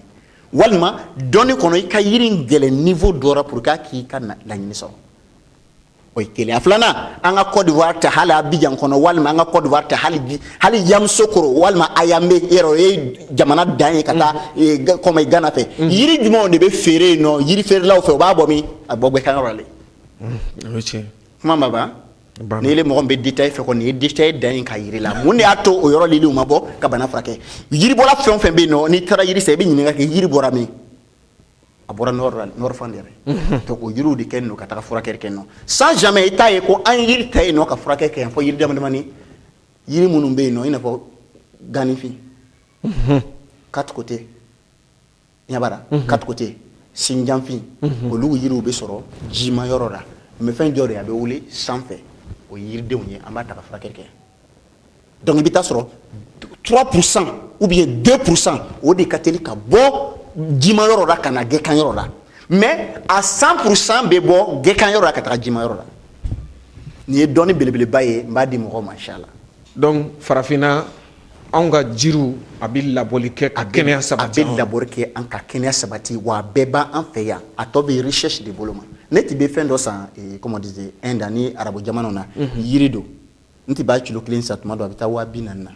Walima dɔnni kɔnɔ, i ka yiri in gɛlɛn niveau dɔ la pour que k'i ka laɲini sɔrɔ. O ye kelen. A filanan, an ka Côte d'Ivoire ta, hali Abidjan kɔnɔ, walima an ka Côte d'Ivoire ta, hali Yamoussoukro, walima Ayambe yɛrɛ, o ye jamana dan ye ka taa comme Ghana fɛ. Yiri jumɛnw de bɛ feere yen nɔ yiri feerelaw fɛ? U b'a bɔ min? A bɔ gbɛkan yɔrɔ la. O ye tiɲɛ. Kuma ma ban. Ni ile mɔgɔ min bɛ détail fɛ kɔni, nin ye détail dan ye ka yiri la. Mun de y'a to o yɔrɔ liliw ma bɔ ka bana furakɛ? Yiribɔla fɛn o fɛn bɛ yen nɔ, n'i taara yiri san, i bɛ ɲininka kɛ yiri bɔra min? A bɔra nord la, nord fan de yɛrɛ. Donc o yiriw de kɛ nɔ ka taga furakɛli kɛ nɔ, sans jamais i t'a ye ko an ye yiri ta yen nɔ ka furakɛ kɛ yan, fɔ yiri dama damani, yiri minnu bɛ yen nɔ, i n'a fɔ ganifin, quatre côtés, ɲabara quatre côtés, sinjanfin, olu yiriw bɛ sɔrɔ jima yɔrɔ la. Mais fɛn jɔ de a bɛ wuli sanfɛ, o ye yiridenw ye, an b'a ta ka furakɛli kɛ. Donc i bɛ taa sɔrɔ 3% ou bien 2%, o de ka teli ka bɔ jima yɔrɔ la ka na gɛkan yɔrɔ la. Mais a 100% bɛ bɔ gɛkan yɔrɔ la ka taga jima yɔrɔ la. Nin ye dɔnni belebeleba ye, n b'a di mɔgɔw ma, inchallah. Donc farafinna, anw ka jiriw, a bɛ labɔli kɛ ka kɛnɛya sabati. A bɛ labɔli kɛ an ka kɛnɛya sabati, wa a bɛɛ b'an fɛ yan. A tɔ bɛ recherche de bolo ma. Ne ti bɛ fɛn dɔ san, comment on disait, Inde ani arabu jamanaw na, yiri don. N ti b'a kilo kelen san, tuma dɔ a bɛ taa 40 000 na.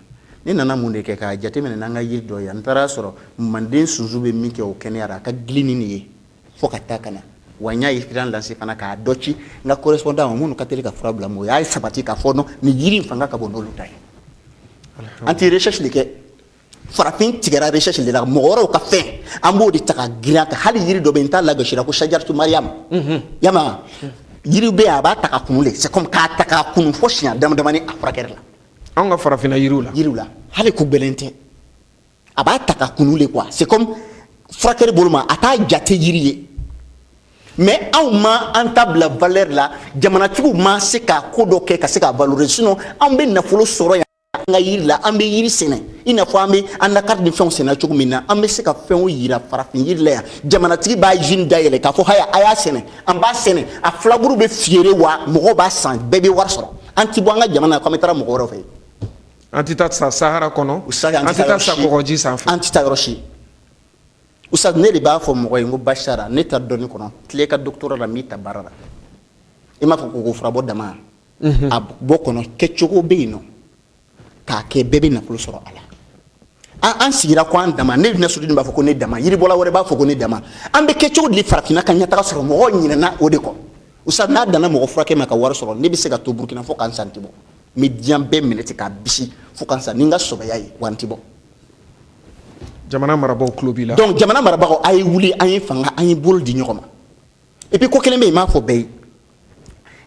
Ne nana mun de kɛ k'a jateminɛ n'an ka yiri dɔ ye? N taara sɔrɔ manden sunsun bɛ min kɛ o kɛnɛyara, a ka gili ni nin ye fo ka taa ka na. Wa n y'a ye filan lancer fana k'a dɔ ci n ka correspondant ma, minnu ka teli ka fura bila mɔgɔ y'a sabati k'a fɔ non, nin yiri in fanga ka bon n'olu ta ye. An ti recherche de kɛ. Farafin tigɛra recherche de la, mɔgɔ wɛrɛw ka fɛn, an b'o de ta ka girin a kan. Hali yiri dɔ bɛ yen, n t'a lagosira, ko shajaratu Mariam. Yama yiri bɛ yen, a b'a ta ka kunu de, c'est comme k'a ta k'a kunu fo siɲɛ dama damani a furakɛli la. Anw ka farafinna yiriw la. Yiriw la, hali ko gɛlɛn tɛ, a b'a ta ka kunu de quoi. C'est comme furakɛli bolo ma, a t'a jate yiri ye. Mais anw ma an ta bila valeur la, jamanatigiw ma se ka ko dɔ kɛ ka se k'a valoriser. Sinon anw bɛ nafolo sɔrɔ yan an ka yiri la, an bɛ yiri sɛnɛ i n'a fɔ an bɛ an na carte ni fɛnw sɛnɛ cogo min na. An bɛ se ka fɛnw yira farafin yiri la yan. Jamanatigi b'a usine dayɛlɛ k'a fɔ haya, a y'a sɛnɛ, an b'a sɛnɛ, a filaburu bɛ feere, wa mɔgɔw b'a san, bɛɛ bɛ wari sɔrɔ. An ti bɔ an ka jamana na k'an bɛ taga mɔgɔ wɛrɛw fɛ yen. An tɛ taa sa Sahara kɔnɔ, an tɛ taa sa kɔgɔji sanfɛ. An tɛ taa yɔrɔ si. Ustaz, ne de b'a fɔ mɔgɔ ye n ko Bachara, ne ta dɔnni kɔnɔ, tile ka doctorat la, n b'i ta baara la. I m'a fɔ ko furabɔ dama a bɔ kɔnɔ, kɛcogo bɛ yen nɔ k'a kɛ, bɛɛ bɛ nafolo sɔrɔ a la. An sigira ko an dama, ne Nasrudin b'a fɔ ko ne dama, yiribɔla wɛrɛ b'a fɔ ko ne dama. An bɛ kɛ cogo di farafinna ka ɲɛtaga sɔrɔ? Mɔgɔw ɲinɛna o de kɔ. Ustaz, n'a danna mɔgɔ furakɛ ma ka wari sɔrɔ, ne bɛ se ka to Burukina fo k'an san tɛ bɔ. N bɛ diɲɛ bɛɛ minɛ ten k'a bisi fo k'an san ni n ka sɔbɛya ye, wa n tɛ bɔ. Jamana marabagaw tulo b'i la. Donc jamana marabagaw, a ye wuli, an ye fanga, an ye bolo di ɲɔgɔn ma. Et puis ko kelen bɛ yen, n m'a fɔ bɛɛ ye.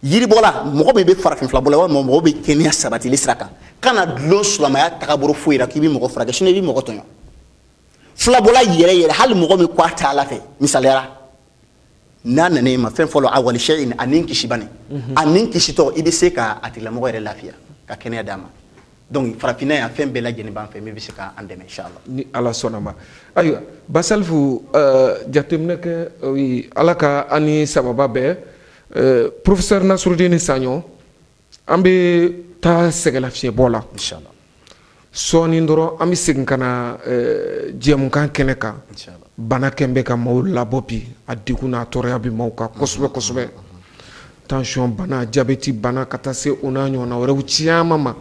Yiribɔla, mɔgɔ min bɛ farafin filabɔla walima mɔgɔ bɛ kɛnɛya sabatili sira kan, kana dulon silamɛya tagabolo foyi la k'i bɛ mɔgɔ furakɛ, sinon i bɛ mɔgɔ tɔɲɔ. Filabɔla yɛrɛ yɛrɛ, hali mɔgɔ min ko a tɛ Ala fɛ, misaliyara, n'a nana e ma, fɛn fɔlɔ a wali sɛyin a ni kisi bani, a ni kisitɔ, i bɛ se ka a tigilamɔgɔ yɛrɛ lafiya ka kɛnɛya d'a ma. Donc farafinna yan, fɛn bɛɛ lajɛlen b'an fɛ min bɛ se k'an dɛmɛ, inchallah. Ni Ala sɔnna ma. Ayiwa Basalifu, jateminɛ kɛ, Ala ka an ni sababa bɛɛ. Professeur Nasrudini Saɲɔ, an bɛ taa sɛgɛlafiɲɛbɔ la. Inchallah. Sɔɔni dɔrɔn an bɛ segin ka na jɛmukan kɛnɛ kan. Bana kɛn bɛ ka maaw labɔ bi, a degun n'a tɔɔrɔya bɛ maaw kan kosɛbɛ kosɛbɛ. Tension bana, diabète bana, ka taa se o n'a ɲɔgɔnna wɛrɛw caman ma.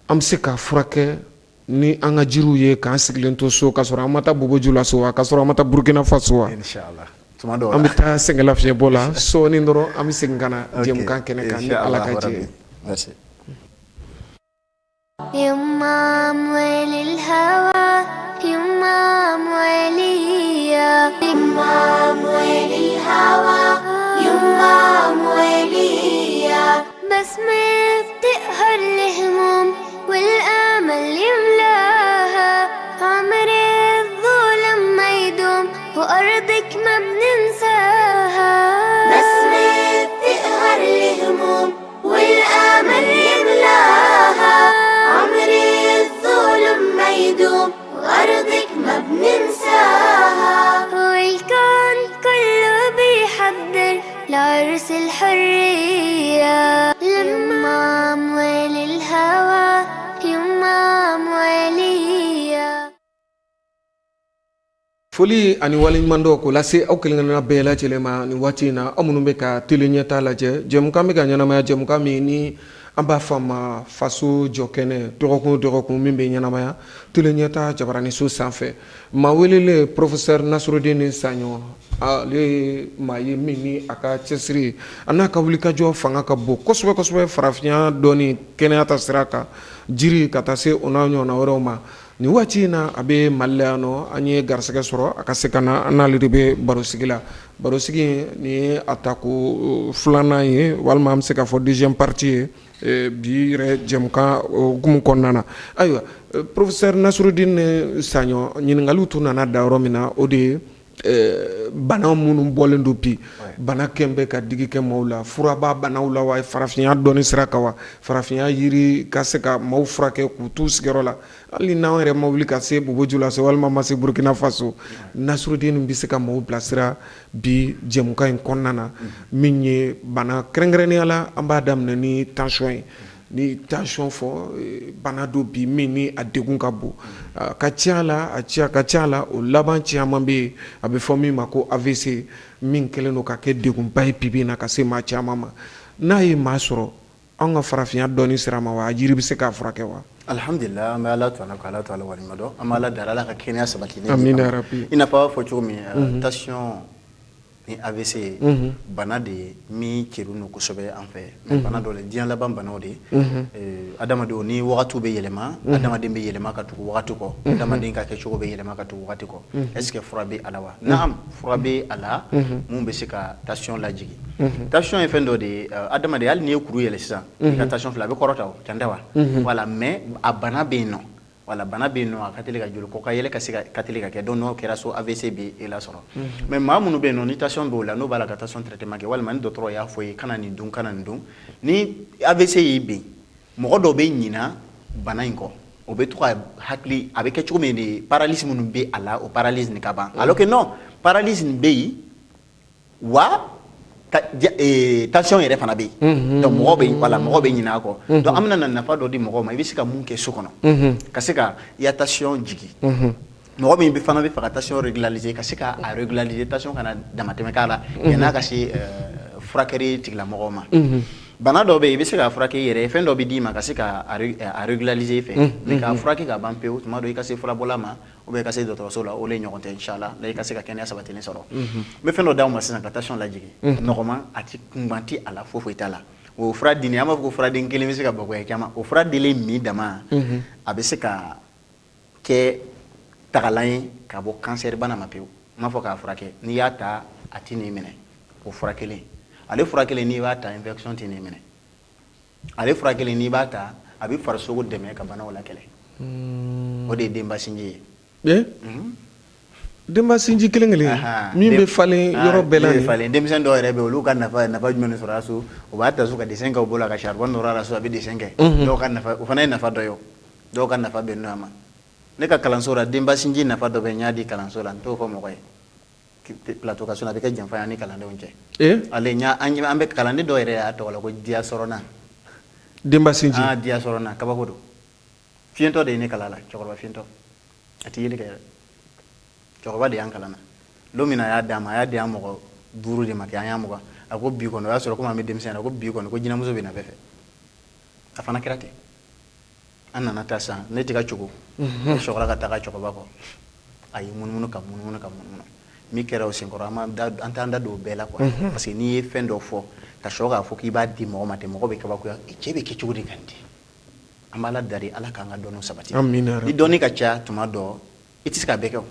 An bɛ se k'a furakɛ ni an ka jiriw ye k'an sigilen to so, k'a sɔrɔ an ma taa Boboju la so wa, k'a sɔrɔ an ma taa Burukina Faso wa? Inchallah. An bɛ taa sɛgɛnlafiɲɛbɔ la sɔɔni dɔrɔn, an bɛ segin ka na jɛmukan kɛnɛ kan ni Ala ka jɛ ye. Merci. يما أموال الهوى، يما أموالية، يما أموال الهوى، يما أموالية، بسمة بتقهر الهموم والأمل يملاها، عمر الظلم ما يدوم وأرضك ما بننساها، بسمة بتقهر الهموم والأمل يملاها، عمر الظلم ما يدوم وأرضك ما بننساها، والكون Foli ani waleɲumandɔn k'o lase aw kelen-kelenna bɛɛ lajɛlen ma nin waati in na, aw minnu bɛ ka télé ɲɛta lajɛ, jɛmukan bɛ ka ɲɛnamaya, jɛmukan min ni an b'a fɔ a ma faso jɔ kɛnɛ, dɔgɔkun o dɔgɔkun min bɛ ɲɛnamaya télé ɲɛta jabaraniso sanfɛ. Maa welelen professeur Nasirudini Saɲɔ, ale ye maa ye min ni a ka cɛsiri a n'a ka wulikajɔ fanga ka bon kosɛbɛ kosɛbɛ farafinya dɔnni kɛnɛya ta sira kan, jiri ka taa se o n'a ɲɔgɔnna wɛrɛw ma. Nin waati in na a bɛ Mali la yan nɔ, an ye garisɛgɛ sɔrɔ a ka se ka na, an n'ale de bɛ barosigi la. Barosigi nin ye a tako filanan ye, walima an bɛ se k'a fɔ deuxième partie ye bi yɛrɛ jɛmukan hukumu kɔnɔna na. Ayiwa, professeur Nasirudini Saɲɔ, ɲininkaliw tun nana da yɔrɔ min na, o de ye bana minnu bɔlen don bi, bana kɛn bɛ ka digi kɛ maaw la, fura b'a banaw la wa, farafinya dɔnni sira kan wa, farafinya yiri ka se ka maaw furakɛ k'u t'u sigiyɔrɔ la, hali n'anw yɛrɛ ma wuli ka se Bobo-Dioulasso walima ma se Burkina Faso. Nasirudini bɛ se ka maaw bilasira bi jɛmukan in kɔnɔna na, min ye bana kɛrɛnkɛrɛnnenya la, an b'a daminɛ ni tension ye. Ni tension fɔ, bana dɔ bi min ni a degun ka bon, a ka ca la, a ka ca la, o laban caman bɛ yen, a bɛ fɔ min ma ko AVC, min kɛlen don ka kɛ degunba ye bi bi in na ka se maa caman ma. N'a ye maa sɔrɔ, an ka farafinya dɔnni sira ma wa, a jiri bɛ se k'a furakɛ wa? Alhamdulillah, an bɛ Ala to ka Ala to Ala waleɲuman dɔn, an bɛ Ala dari Ala ka kɛnɛya sabati ne. Amina rabi. I n'a fɔ a b'a fɔ cogo min, tension ni AVC bana de ye min kerun don kosɛbɛ an fɛ, mais bana dɔ le, diɲɛ laban banaw de ye. Adamadenw ni wagatiw bɛ yɛlɛma, adamaden bɛ yɛlɛma ka tugu wagati kɔ, adamaden ka kɛcogo bɛ yɛlɛma ka tugu wagati kɔ. Est ce que fura bɛ a la wa? Naam, fura bɛ a la mun bɛ se ka tension lajigin. Tension ye fɛn dɔ de ye, adamaden hali n'i ye kuru yɛlɛ sisan, i ka tension filɛ, a bɛ kɔrɔta o, can tɛ wa? Voilà, mais a bana bɛ yen nɔ. Voilà, bana bɛ yen nɔ, a ka teli ka joli kɔ ka yɛlɛ ka se ka teli ka kɛ, donc n'o kɛra so AVC bɛ e la sɔrɔ. Mais maa minnu bɛ yen nɔ ni tension b'o la, n'o b'a la ka tension traitement kɛ, walima ni dɔgɔtɔrɔ y'a fɔ i ye kana nin dun, kana nin dun, ni AVC y'i bin, mɔgɔ dɔw bɛ ɲina bana in kɔ, o bɛ to ka hakili, a bɛ kɛ cogo min de, paralysie minnu bɛ a la, o paralysie nin ka ban. Alors que non, paralysie nin bɛ yen wa tension yɛrɛ fana bɛ yen. Donc mɔgɔ bɛ, voilà, mɔgɔ bɛ ɲinɛ a kɔ. Donc an bɛna na nafa dɔ di mɔgɔw ma, i bɛ se ka mun kɛ so kɔnɔ ka se ka i ka tension jigin. Mɔgɔ min bɛ fana bɛ fɛ ka tension régulariser, ka se ka a régulariser, tension kana damatɛmɛ k'a la yann'a ka se furakɛli tigilamɔgɔw ma. Bana dɔw bɛ yen, i bɛ se k'a furakɛ i yɛrɛ ye, fɛn dɔ bɛ d'i ma ka se ka a régulariser i fɛ, mais k'a furakɛ ka ban pewu, tuma dɔ i ka se furabɔla ma ou bien i ka se dɔgɔtɔrɔso la, o de ɲɔgɔn tɛ, inchallah, la i ka se ka kɛnɛya sabatilen sɔrɔ. N bɛ fɛn dɔ d'aw ma sisan ka tension lajigin, nɔgɔman, a ti kunban ti a la, foyi foyi t'a la. O fura dinnen, an b'a fɔ ko furaden kelen bɛ se ka bagoya caman, o fura dilen min dama, a bɛ se ka kɛ tagalan ye ka bɔ cancer bana ma pewu. N m'a fɔ k'a furakɛ, n'i y'a ta a ti n'i minɛ, o fura kelen. Ale fura kelen n'i b'a ta, infection tɛ n'i minɛ. Ale fura kelen n'i b'a ta, a bɛ farisogo dɛmɛ ka banaw lakɛlɛ. O de ye denba sinji ye. Denba sinji kelen kelen min bɛ falen yɔrɔ bɛɛ la. Min bɛ falen, denmisɛn dɔw yɛrɛ bɛ yen, olu ka nafa jumɛn de sɔrɔ a so, o b'a ta so ka dessin kɛ u bolo la, ka charbon nɔrɔ a la so, a bɛ dessin kɛ. Dɔw ka nafa, o fana ye nafa dɔ ye o. Dɔw ka nafa bɛ nɔ a ma. Ne ka kalanso la, denba sinji nafa dɔ bɛ, n y'a di kalanso la, n t'o fɔ mɔgɔ ye. Plateau ka so, a bɛ kɛ janfa ye an ni kalandenw cɛ. Ale an bɛ kalanden dɔw yɛrɛ y'a tɔgɔ la ko Diya Sɔrɔna. Denba sinji. Ah, Diya Sɔrɔna, kabako don. Fiyentɔ de ye ne kalan la, cɛkɔrɔba fiyentɔ. A tɛ yeli kɛ yɛrɛ. Cɛkɔrɔba de y'an kalan na. Don min na a y'a d'an ma, a y'a di an mɔgɔ 5 de ma kɛ, an y'a mugan. A ko bi kɔni, o y'a sɔrɔ komi an bɛ denmisɛnya la, ko bi kɔni ko jinɛmuso bɛ na bɛɛ fɛ. A fana kɛra ten. An nana taa sisan, ne tɛ ka cogo. Ne sɔrɔla ka taa cɛkɔrɔba kɔ. A y'i munumunu ka munumunu ka munumunu. Min kɛra o senkɔrɔ, an t'an da don o bɛɛ la quoi. Parce que n'i ye fɛn dɔ fɔ, ka sɔrɔ k'a fɔ k'i b'a di mɔgɔ ma ten, mɔgɔ bɛ kabakoya, cɛ bɛ kɛ cogo di ka nin di? An b'Ala dari, Ala k'an ka dɔnniw sabati. Amina. Ni dɔnni ka ca tuma dɔ, i tɛ se k'a bɛɛ kɛ o.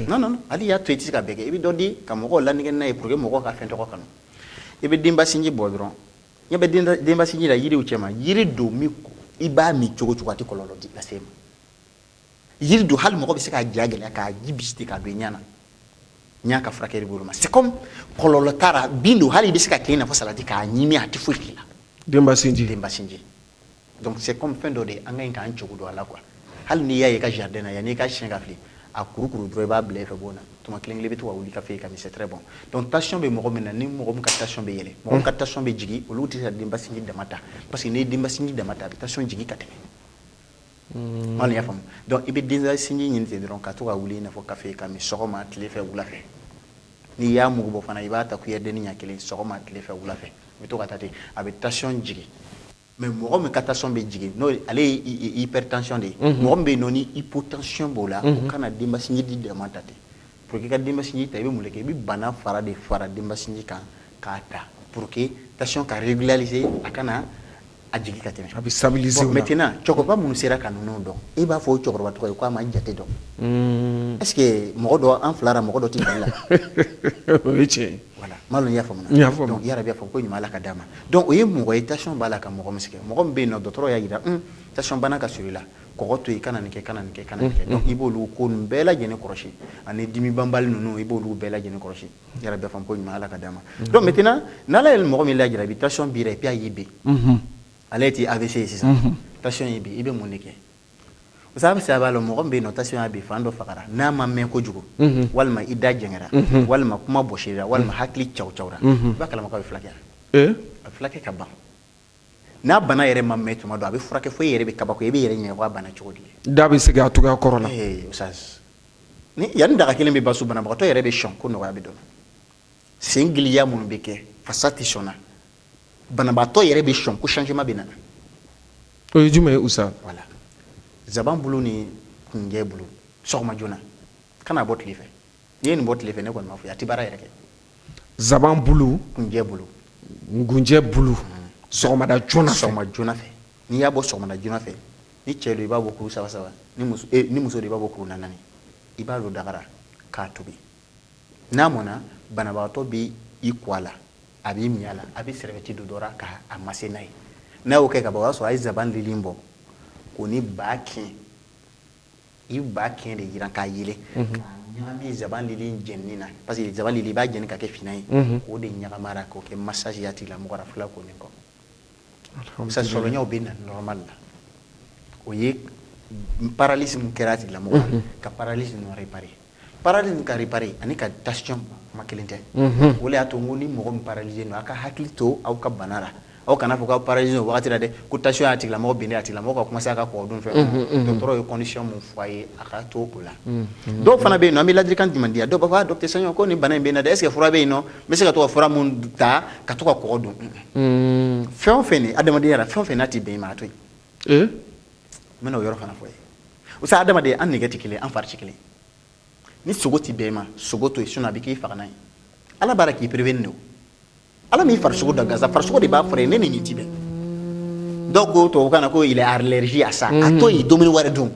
Non non non, hali y'a to i tɛ se k'a bɛɛ kɛ. I bɛ dɔ di ka mɔgɔw lanɛgɛ n'a ye pour que mɔgɔw ka fɛn tɔgɔ kanu. I bɛ denba sinji bɔ dɔrɔn. Ɲɛ bɛ denba sinji la yiriw cɛma, yiri don min i b'a min cogo cogo a tɛ kɔlɔlɔ lase i ma. Yiri don hali mɔgɔ bɛ se k'a ja gɛlɛya k'a ji bisi k'a don i ɲɛ na. N y'a ka furakɛli bolo ma. C'est comme kɔlɔlɔ t'a la, bin don hali i bɛ se ka kɛ i n'a fɔ salati k'a ɲimi, a tɛ foyi k'i la. Denba sinji. Denba sinji. Donc c'est comme fɛn dɔ de ye, an ka ɲi k'an cogo don a la quoi. Hali n'i y'a ye i ka jardin na, yanni i ka siɲɛ ka fili, a kurukuru dɔrɔn i b'a bila i fɛ bon na. Tuma kelen kelen i bɛ to ka wuli ka fɛ ka min, c'est très bon. Donc tension bɛ mɔgɔ min na, ni mɔgɔ min ka tension bɛ yɛlɛ, mɔgɔ min ka tension bɛ jigin, olu tɛ se ka denba sinji dama ta. Parce que n'i ye denba sinji dama ta, a bɛ tension jigin ka tɛmɛ. Maa y'a faamu. Donc i bɛ denba sinji ɲini ten dɔrɔn ka to ka wuli i n'a fɔ kafe ka min sɔgɔma, tile fɛ, wula fɛ. N'i y'a mugu bɔ fana, i b'a ta cuillère denni ɲɛ kelen sɔgɔma, tile fɛ, wula fɛ. I bɛ to ka taa ten, a bɛ tension jigin. Mais mɔgɔ min ka tension bɛ jigin, n'o ale ye hypertension de ye, mɔgɔ min bɛ yen nɔ ni hypotension b'o la, o kana denba sinji di dama ta ten. Pour que i ka denba sinji ta, i bɛ mun de kɛ? I bɛ bana fara de fara denba sinji kan k'a ta pour que tension ka régulariser, a kana a jigin ka tɛmɛ. A bɛ stabiliser. Bon, maintenant cɛkɔrɔba minnu sera ka ninnu dɔn, e b'a fɔ o cɛkɔrɔba tɔgɔ ye ko a ma jate dɔn. Est ce que mɔgɔ dɔ an fila ra mɔgɔ dɔ tɛ Mali la? O ye tiɲɛ ye. Voilà, maa y'a faamu. N y'a faamu. Donc yarabi y'a fɔ ko ɲuman Ala ka d'a ma. Donc o ye mɔgɔ ye tension b'a la ka mɔgɔ min sɛgɛn, mɔgɔ min bɛ yen nɔ dɔgɔtɔrɔ y'a jira tension bana ka surun i la, kɔgɔ to yen, kana nin kɛ, kana nin kɛ, kana nin kɛ. Donc i b'olu ko ninnu bɛɛ lajɛlen kɔlɔsi, ani dimi banbali ninnu, i b'olu bɛɛ lajɛlen kɔlɔsi. Yarabi y'a faamu ko ɲuman Ala ka d'a ma. Donc maintenant n'Ala ye mɔgɔ min lajarabi, tension b'i la et puis a y'i bin, ale ti AVC ye sisan, tension y'i bin, i bɛ mun de kɛ? Parce que a b'a lɔn mɔgɔ min bɛ yen nɔ tension y'a bin, fan dɔ fagara, n'a ma mɛn kojugu, walima i da jɛngɛra, walima kuma bɔsira, walima hakili caw cawra, i b'a kalama k'a bɛ furakɛ. A bɛ furakɛ ka ban. N'a bana yɛrɛ ma mɛn tuma dɔ, a bɛ furakɛ fo e yɛrɛ bɛ kabako, i bɛ yɛrɛ ɲininka ko a banna cogo di. Da bɛ segin a cogoya kɔrɔ la. Ee Oustaz, ni yanni daga kelen bɛ ban so, banabagatɔ yɛrɛ bɛ sɔn ko nɔgɔya bɛ dɔn. Sen giliya minnu bɛ kɛ, fasa tɛ sɔn na, banabaatɔ yɛrɛ bɛ sɔn ko changement bɛ na. O ye jumɛn ye, Oustaz? Voilà, zaban bulu ni kunjɛ bulu, sɔgɔma joona, kana bɔ tile fɛ. N'i ye nin bɔ tile fɛ, ne kɔni m'a fɔ a tɛ baara yɛrɛ kɛ. Zaban bulu, kunjɛ bulu, ngunjɛ bulu, sɔgɔmada joona fɛ. Sɔgɔma joona fɛ, n'i y'a bɔ sɔgɔmada joona fɛ, ni cɛ don i b'a bɔ kuru saba saba, ni muso don i b'a bɔ kuru naani. I b'a don dagara k'a tobi. N'a mɔnna, banabagatɔ bɛ i ko a la, a b'i min a la, a bɛ serviette don dɔ la k'a masser n'a ye. N'a y'o kɛ ka ban, o y'a sɔrɔ a ye zaban lili bɔ k'o ni ba kɛn, i ba kɛn de yiran k'a yelen, k'a ɲagami zaban lili jɛnini na, parce que zaban lili i b'a jɛni ka kɛ finan ye, k'o de ɲagami a la k'o kɛ massage ye a tigilamɔgɔ la fila k'o min kɔ. Sa sɔrɔɲɛw bɛ na normal la. O ye paralysie min kɛra a tigilamɔgɔ la, ka paralysie ninnu réparer, paralysie ka réparer ani ka tension kuma kelen tɛ. O de y'a to n ko ni mɔgɔ min paralysé don, a ka hakili to aw ka bana la. Aw kana fɔ k'aw paralysé don wagati la dɛ, ko tension y'a tigilamɔgɔ binnen, a tigilamɔgɔ ka commencer a ka kɔgɔ dun fɛ. Dɔgɔtɔrɔ ye condition mun fɔ a ye, a ka to o la. Dɔw fana bɛ yen nɔ, an bɛ ladilikan jumɛn di yan? Dɔw b'a fɔ: ah docteur Sagnon, ko nin bana in bɛ n na dɛ, est ce que fura bɛ yen nɔ n bɛ se ka to ka fura mun ta ka to ka kɔgɔ dun? Fɛn o fɛn nin adamadenya la, fɛn o fɛn n'a tɛ bɛn i ma, a to yen. N bɛna o yɔrɔ fana fɔ ye. O sa adamaden, an nɛgɛ tɛ kelen, an fari tɛ kelen. Ni sogo tɛ bɛn i ma, sogo to yen, sinon a bɛ k'i fagalan ye. Ala b'a la k'i prévenir de o. Ala m'i farisogo da gansan, farisogo de b'a fɔra ye ne ni nin ti bɛn. Dɔw ko tubabukan na ko il est allergique à ça, a to yen, dumuni wɛrɛ dun.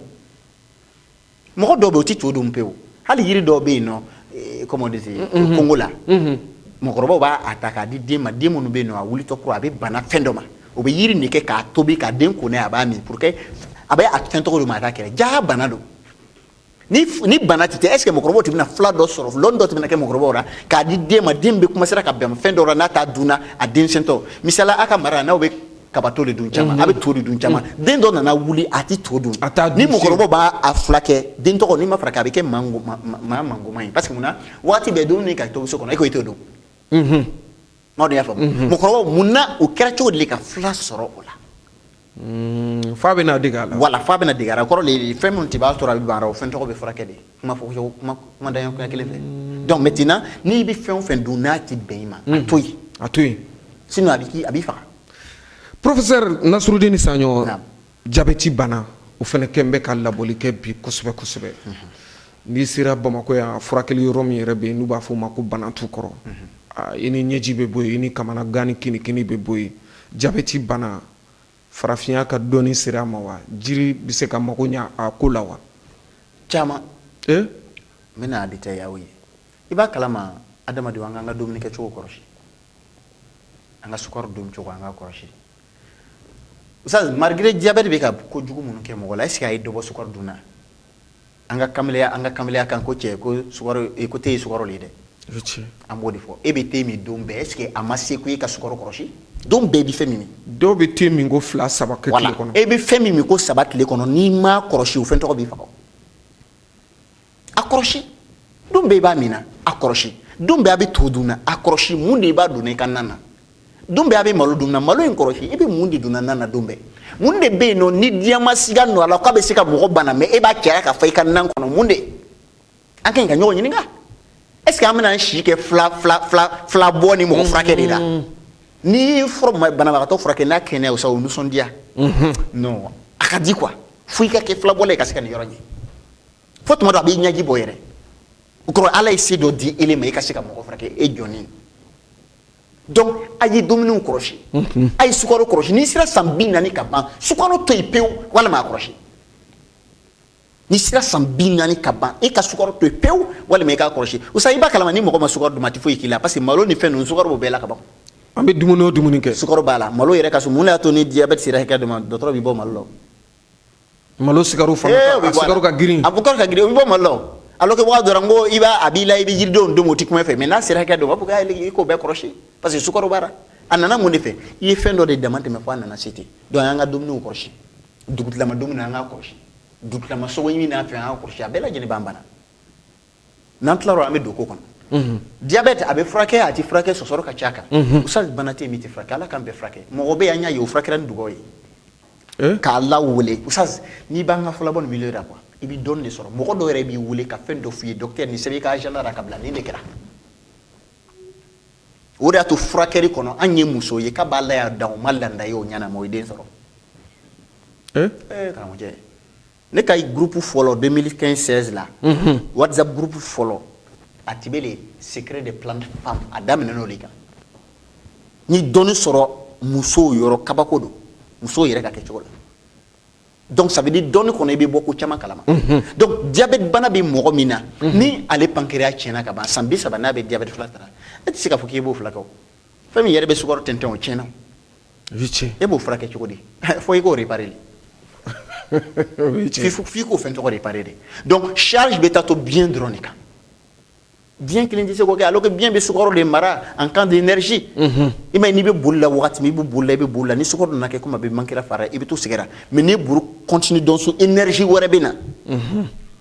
Mɔgɔ dɔw bɛ yen, o ti to dun pewu. Hali yiri dɔw bɛ yen nɔ, comment on dit, Congo la, mɔgɔkɔrɔbaw b'a a ta k'a di den ma, den minnu bɛ yen nɔ a wulitɔ kura, a bɛ bana fɛn dɔ ma, o bɛ yiri nin kɛ k'a tobi k'a den ko n'a ye, a b'a min pour que a bɛ a fɛn tɔgɔ dɔ ma, a t'a kɛlɛ jaa bana don. Ni bana ti tɛ, est ce que mɔgɔkɔrɔbaw tun bɛna fila dɔ sɔrɔ, lɔnni dɔ tun bɛna kɛ mɔgɔkɔrɔbaw la k'a di den ma, den bɛ commencer ka bɛn fɛn dɔ la n'a t'a dunna a denmisɛntɔ? Misala, a ka mara la, n'aw bɛ kabato de dun caman, a bɛ to de dun caman, den dɔ nana wuli a ti to dun. A t'a dun. Ni mɔgɔkɔrɔbaw b'a a fila kɛ, den tɔgɔ n'i ma fara a bɛ kɛ maa mangoma ye, parce que munna waati bɛɛ dumuni ka to so kɔnɔ, e ko i t'o dun. Maa dɔ y'a faamu, mɔgɔkɔrɔbaw munna o kɛra cogo di ka fila sɔrɔ o la? Fa bɛna dege a la. Wala fa bɛna dege a la, kɔrɔ de fɛn minnu tɛ b'a sɔrɔ a bɛ ban a la, o fɛn tɔgɔ bɛ furakɛ de, kuma fɔ kuma kuma daɲɛ kunya kelen fɛ. Donc maintenant n'i bɛ fɛn o fɛn dun n'a ti bɛn i ma, a to yen. A to yen. Sinon a bɛ k'i a b'i faga. Professeur Nasrudini Sagnon, Naam. Jabɛti bana, o fana kɛn bɛ ka labɔli kɛ bi kosɛbɛ kosɛbɛ. N'i sera Bamakɔ yan, furakɛli yɔrɔ min yɛrɛ bɛ yen n'u b'a fɔ o ma ko Banantu kɔrɔ, i ni ɲɛji bɛ bɔ yen, i ni kamanagan ni kinikini bɛ bɔ yen. Jabɛti bana, farafinya ka dɔnni sera a ma wa? Jiri bɛ se ka mago ɲa a ko la wa? Caman. Eh? N bɛna a détailler aw ye. I b'a kalama, adamadenw, an k'an ka dumuni kɛcogo kɔlɔsi, an ka sukaro dun cogo, an ka kɔlɔsi. Oustaz, malgré diabète bɛ ka kojugu minnu kɛ mɔgɔ la, est ce que a ye dɔ bɔ sukaro dun na? An ka kamelenya, an ka kamelenya kan ko cɛ ko sukaro ko te ye sukaro le ye dɛ. O ye tiɲɛ. An b'o de fɔ. E bɛ te min don bɛɛ, est ce que a ma se ko e ka sukaro kɔlɔsi? Don bɛɛ i bɛ fɛn min min. Dɔw bɛ te min ko fila saba kɛ tile kɔnɔ. E bɛ fɛn min min ko saba tile kɔnɔ, n'i m'a kɔlɔsi, o fɛn tɔgɔ b'i faga. A kɔlɔsi, don bɛɛ i b'a min na, a kɔlɔsi. Don bɛɛ a bɛ to dun na, a kɔlɔsi. Mun de i b'a dun i ka na na? Don bɛɛ a bɛ malo dun na, malo in kɔlɔsi. I bɛ mun de dun na na don bɛɛ? Mun de bɛ yen nɔ ni diɲɛ ma siga nɔ a la k'a bɛ se ka mɔgɔ bana, mais e b'a caya ka fɔ i ka nan kɔnɔ, mun de? An ka ɲi ka ɲɔgɔn ɲininka. Est ce que an bɛna an si kɛ fila fila fila fila bɔ ni mɔgɔ furakɛ de la? N'i ye banabagatɔ furakɛ n'a kɛnɛya o sa, o nisɔndiya. Non, a ka di quoi. Fo i ka kɛ filabɔla ye ka se ka nin yɔrɔ ɲɛ. Fo tuma dɔ a b'i ɲɛji bɔ yɛrɛ. O kɔrɔ Ala ye se dɔ di ele ma i ka se ka mɔgɔ furakɛ e jɔnnen. Donc a ye dumuniw kɔlɔsi, a ye sukaro kɔlɔsi. N'i sera san 40 ka ban, sukaro to yen pewu walima a kɔlɔsi. N'i sera san 40 ka ban, e ka sukaro to yen pewu walima i k'a kɔlɔsi. O sa, i b'a kalama ni mɔgɔ ma sukaro dun, a tɛ foyi k'i la, parce que malo ni fɛn ninnu, sukaro b'o bɛɛ la ka ban. An bɛ dumuni o dumuni kɛ, sukaro b'a la. Malo yɛrɛ ka so, mun de y'a to ni diabète sera hakɛ dɔ ma, dɔgɔtɔrɔ b'i bɔ malo la? Malo sukaro fana, a sukaro ka girin. A sukaro ka girin, o bɛ bɔ malo la. Alors que waati dɔ la, n ko i b'a a b'i la, i bɛ yiridenw dun, o tɛ kuma i fɛ, mais n'a sera hakɛ dɔ ma, u b'a fɔ k'i k'o bɛɛ kɔlɔsi, parce que sukaro b'a la. A nana mun de fɛ? I ye fɛn dɔ de dama tɛmɛ fo a nana se ten. Donc an ka dumuniw kɔlɔsi, dugutilama dumuni an k'a kɔlɔsi, dugutilama sogo ɲimi n'a fɛn an k'a kɔlɔsi, a bɛɛ lajɛlen b'an bana. N'an tilara, an bɛ don ko kɔnɔ. Diabète a bɛ furakɛ, a tɛ furakɛ, sɔsɔrɔ ka ca kan. Usa, bana tɛ yen min tɛ furakɛ, Ala k'an bɛɛ furakɛ. Mɔgɔ bɛ yen, an y'a ye, o furakɛra ni dugawu ye k'a lawele. Usa, n'i b'an ka fɔlɔbɔ nin milieu la quoi, i bɛ dɔɔnin de sɔrɔ. Mɔgɔ dɔw yɛrɛ b'i wele ka fɛn dɔ f'i ye: docteur, nin sɛbɛn i ka agenda la ka bila, nin de kɛra. O de y'a to furakɛli kɔnɔ, an ye muso ye k'a b'a la y'a dan, o ma landa ye, o ɲɛna ma, o ye den sɔrɔ. Ee karamɔgɔcɛ, ne ka groupe fɔlɔ 2015-16 la, WhatsApp groupe fɔlɔ, a ti bɛ le secret de plantes femmes, a daminɛ n'o de kan. Ni dɔnni sɔrɔ musow yɔrɔ, kabako don musow yɛrɛ ka kɛ cogo la. Donc ça veut dire dɔnni kɔnɔ, i bɛ bɔ ko caman kalama. Donc diabète bana bɛ mɔgɔ min na, ni ale pancréas tiɲɛna ka ban san 30, n'a bɛ diabète fila tara, e tɛ se k'a fɔ k'i b'o furakɛ. O fɛn min yɛrɛ bɛ sukaro tɛntɛn, o tiɲɛna. E b'o furakɛ cogo di? Fo i k'o réparer de, f'i k'o fɛn tɔgɔ réparer de. Donc charge bɛ taa to biɲɛ dɔrɔn de kan. Biɲɛ kelen tɛ se k'o kɛ, alors que biɲɛ bɛ sukaro de mara en cas d'énergie. I m'a ye, n'i bɛ boli la, wagati min i bɛ boli la, i bɛ boli la, ni sukaro nana kɛ komi a bɛ manquer fara, i bɛ to sɛgɛrɛ. Mais n'i buru continue dɔn so, énergie wɛrɛ bɛ na.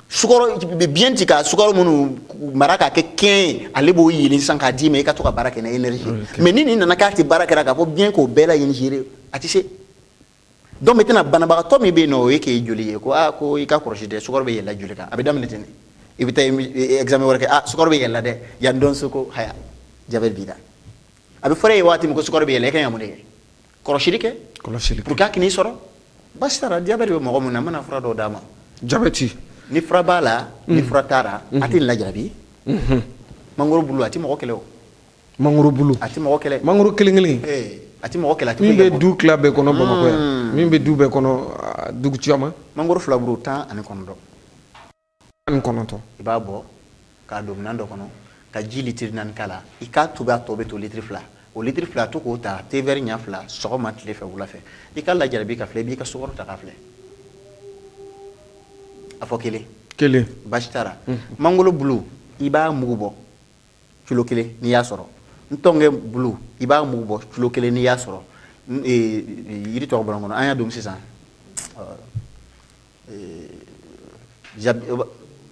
Sukaro biɲɛ ti ka sukaro minnu mara k'a kɛ kɛn ye, ale b'o yelen sisan k'a d'i ma, i ka to ka baara kɛ ni énergie. Mais ni nin nana k'a tɛ baara kɛra k'a fɔ biɲɛ k'o bɛɛ la gérer, a tɛ se. Donc maintenant, banabagatɔ min bɛ yen nɔ, o ye k'e joli ye ko aa, ko i ka kɔlɔsi dɛ, sukaro bɛ yɛlɛ joli kan. A bɛ daminɛ ten de, i bɛ taa examen wɛrɛ kɛ, ah, sukaro bɛ yɛlɛ dɛ yan dɔn so, ko haya, diabète b'i la. A bɛ fɔra e ye waati min ko sukaro bɛ yɛlɛ, e kan ka mun de kɛ? Kɔlɔsili kɛ. Kɔlɔsili. Pour que a k'i sɔrɔ baasi t'a la. Diabète bɛ mɔgɔ min na, n bɛna fura dɔw d'a ma. Diabète. Ni fura b'a la, ni fura t'a la, a tɛ nin lajarabi. Mangoro bulu, a tɛ mɔgɔ kɛlɛ o. Mangoro bulu. A tɛ mɔgɔ kɛlɛ. Mangoro kelen kelen. A tɛ mɔgɔ kɛlɛ, a tɛ min foyi bɛ kɛ. Du tila bɛɛ kɔnɔ Bamakɔ yan, min bɛ du bɛɛ kɔnɔ, dugu caman. Mangoro filaburu 19. 19. I b'a bɔ k'a don minɛn dɔ kɔnɔ ka ji litiri 4 k'a la, i k'a tobi, a tɔ bɛ to litiri 2. O litiri 2, to k'o ta thé vert ɲɛ 2, sɔgɔma, tile fɛ, wula fɛ. I ka lajarabi ka filɛ, i b'i ka sukaro ta k'a filɛ. A fɔ kelen. Kelen. Baasi t'a la. Mangoro bulu, i b'a mugu bɔ kilo 1 n'i y'a sɔrɔ. Ntɔngɛ bulu, i b'a mugu bɔ kilo 1 n'i y'a sɔrɔ. Yiri tɔgɔ bɔra n kɔnɔ, an y'a don sisan,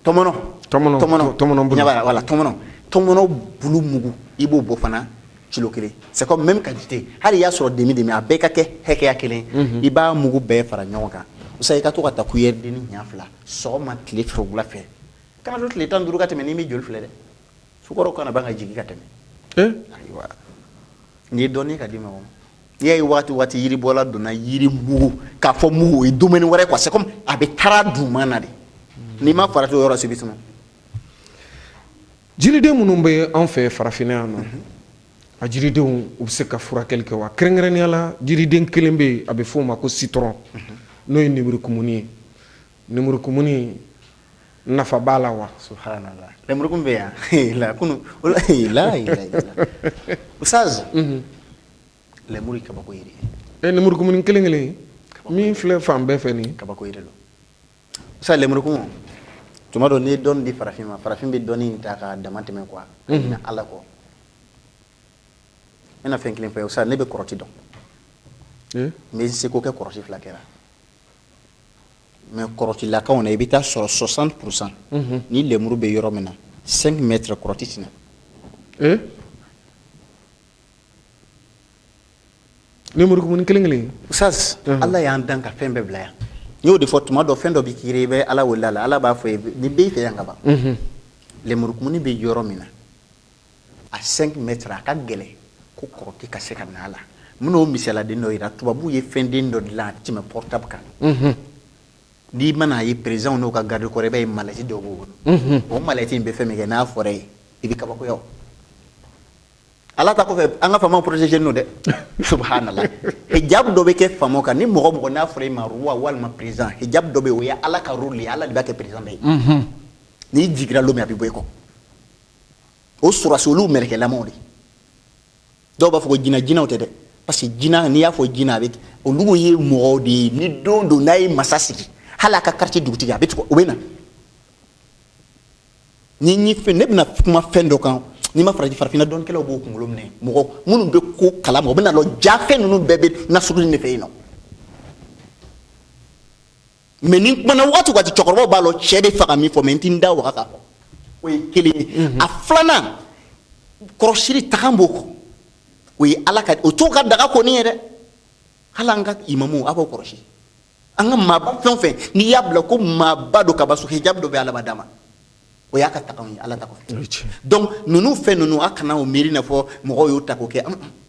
tɔmɔnɔ. Tɔmɔnɔ. Tɔmɔnɔ. Tɔmɔnɔ bulu. Ɲɛ b'a la, voilà, tɔmɔnɔ, tɔmɔnɔ bulu mugu, i b'o bɔ fana kilo 1. C'est comme même quantité, hali i y'a sɔrɔ demi demi, a bɛɛ ka kɛ hakɛya kelen. I b'a mugu bɛɛ fara ɲɔgɔn kan sa, i ka to ka taa cuillère denni ɲɛ 2 sɔgɔma, tile fɛ, wula fɛ. Kana to tile 15 ka tɛmɛ n'i m'i joli filɛ dɛ, sukaro kana ban ka jigin ka tɛmɛ. Ayiwa, nin ye dɔɔnin ka di mɔgɔ ma. N'i y'a ye waati waati yiribɔla donna yiri mugu k'a fɔ mugu, o ye domaine wɛrɛ quoi. C'est comme a bɛ taara duguma na de, n'i ma farati o yɔrɔ, si bɛ suma. Jiriden minnu bɛ an fɛ farafinna yan nɔ, a jiridenw, u bɛ se ka furakɛli kɛ wa? Kɛrɛnkɛrɛnnenya la, jiriden kelen bɛ yen, a bɛ f'o ma ko citron, n'o ye lemurukumuni ye. Lemurukumuni nafa b'a la wa? Subhanallah, lemurukum bɛ yan la kunu la ilaha illallah. Ustaz, lemuru ye kabako yiri ye. E, lemurukumuni kelen kelen min filɛ fan bɛɛ fɛ nin. Kabako yiri don sa, lemurukumu. Tuma dɔ, n'i ye dɔnni di farafin ma, farafin bɛ dɔnni in ta k'a dama tɛmɛ quoi, ka ɲinɛ Ala kɔ. N bɛna fɛn kelen fɔ ye sa, ne bɛ kɔrɔti dɔn. N bɛ n seko kɛ, kɔrɔti fila kɛra, mais kɔrɔtilakaw na, i bɛ taa sɔrɔ 60 %, ni lemuru bɛ yɔrɔ min na, 5 mètres, kɔrɔti tɛna. Lemurukumuni kelen kelen. Oustaz, Ala y'an dan ka fɛn bɛɛ bila yan. N y'o de fɔ tuma dɔ, fɛn dɔ bɛ k'i i bɛ Ala wele a la, Ala b'a fɔ ye nin b'e fɛ yan ka ban. Lemurukumuni bɛ yɔrɔ min na, à 5 mètres, a ka gɛlɛn ko kɔrɔti ka se ka na a la. N bɛn'o misaliyaden dɔ yira. Tubabuw ye fɛn den dɔ dilan, a tɛ tɛmɛ portable kan. N'i mana ye président n'o ka garde corps, i b'a ye mallette dɔw b'o bolo. O mallette in bɛ fɛn min kɛ, n'a fɔra ye, i bɛ kabakoya o. Ala ta kɔfɛ, an ka faamaw protéger n'o dɛ. Subhanallah, hijab dɔ bɛ kɛ faamaw kan. Ni mɔgɔ mɔgɔ n'a fɔra i ma roi walima président, hijab dɔ bɛ yen, o ye Ala ka rôle ye, Ala de b'a kɛ président bɛɛ ye. N'i jiginra don min, a bɛ bɔ i kɔ. O sɔrɔsi, olu mɛlɛkɛlamaw de. Dɔw b'a fɔ ko jinɛ, jinɛw tɛ dɛ, parce que jinɛ, n'i y'a fɔ jinɛ, a bɛ olu ye mɔgɔw de ye. Ni don don n'a ye masa sigi, hali a ka quartier dugutigi, a bɛ tugu o bɛ na. Ni ni fɛn, ne bɛna kuma fɛn dɔ kan, n'i ma farati, farafinna dɔnnikɛlaw b'o kunkolo minɛ. Mɔgɔ minnu bɛ ko kalama, o bɛ na lɔ ja fɛn ninnu bɛɛ bɛ Nasrudin de fɛ yen nɔ. Mais ni kumana waati o waati, cɛkɔrɔbaw b'a lɔn cɛ de faga min fɔ, mais n ti n da waga k'a fɔ. O ye kelen ye. A filanan, kɔrɔsiri tagan b'o kɔ. O ye Ala ka, o t'o ka daga kɔni ye dɛ. Hali an ka imamu, a b'o kɔlɔsi. An ka maaba fɛn o fɛn, n'i y'a bila ko maaba don ka ban so, hijab dɔ bɛ Ala b'a d'a ma. O y'a ka taganw ye Ala ta kɔfɛ. Donc ninnu fɛn ninnu, a kana o miiri n'a fɔ mɔgɔw y'o ta k'o kɛ.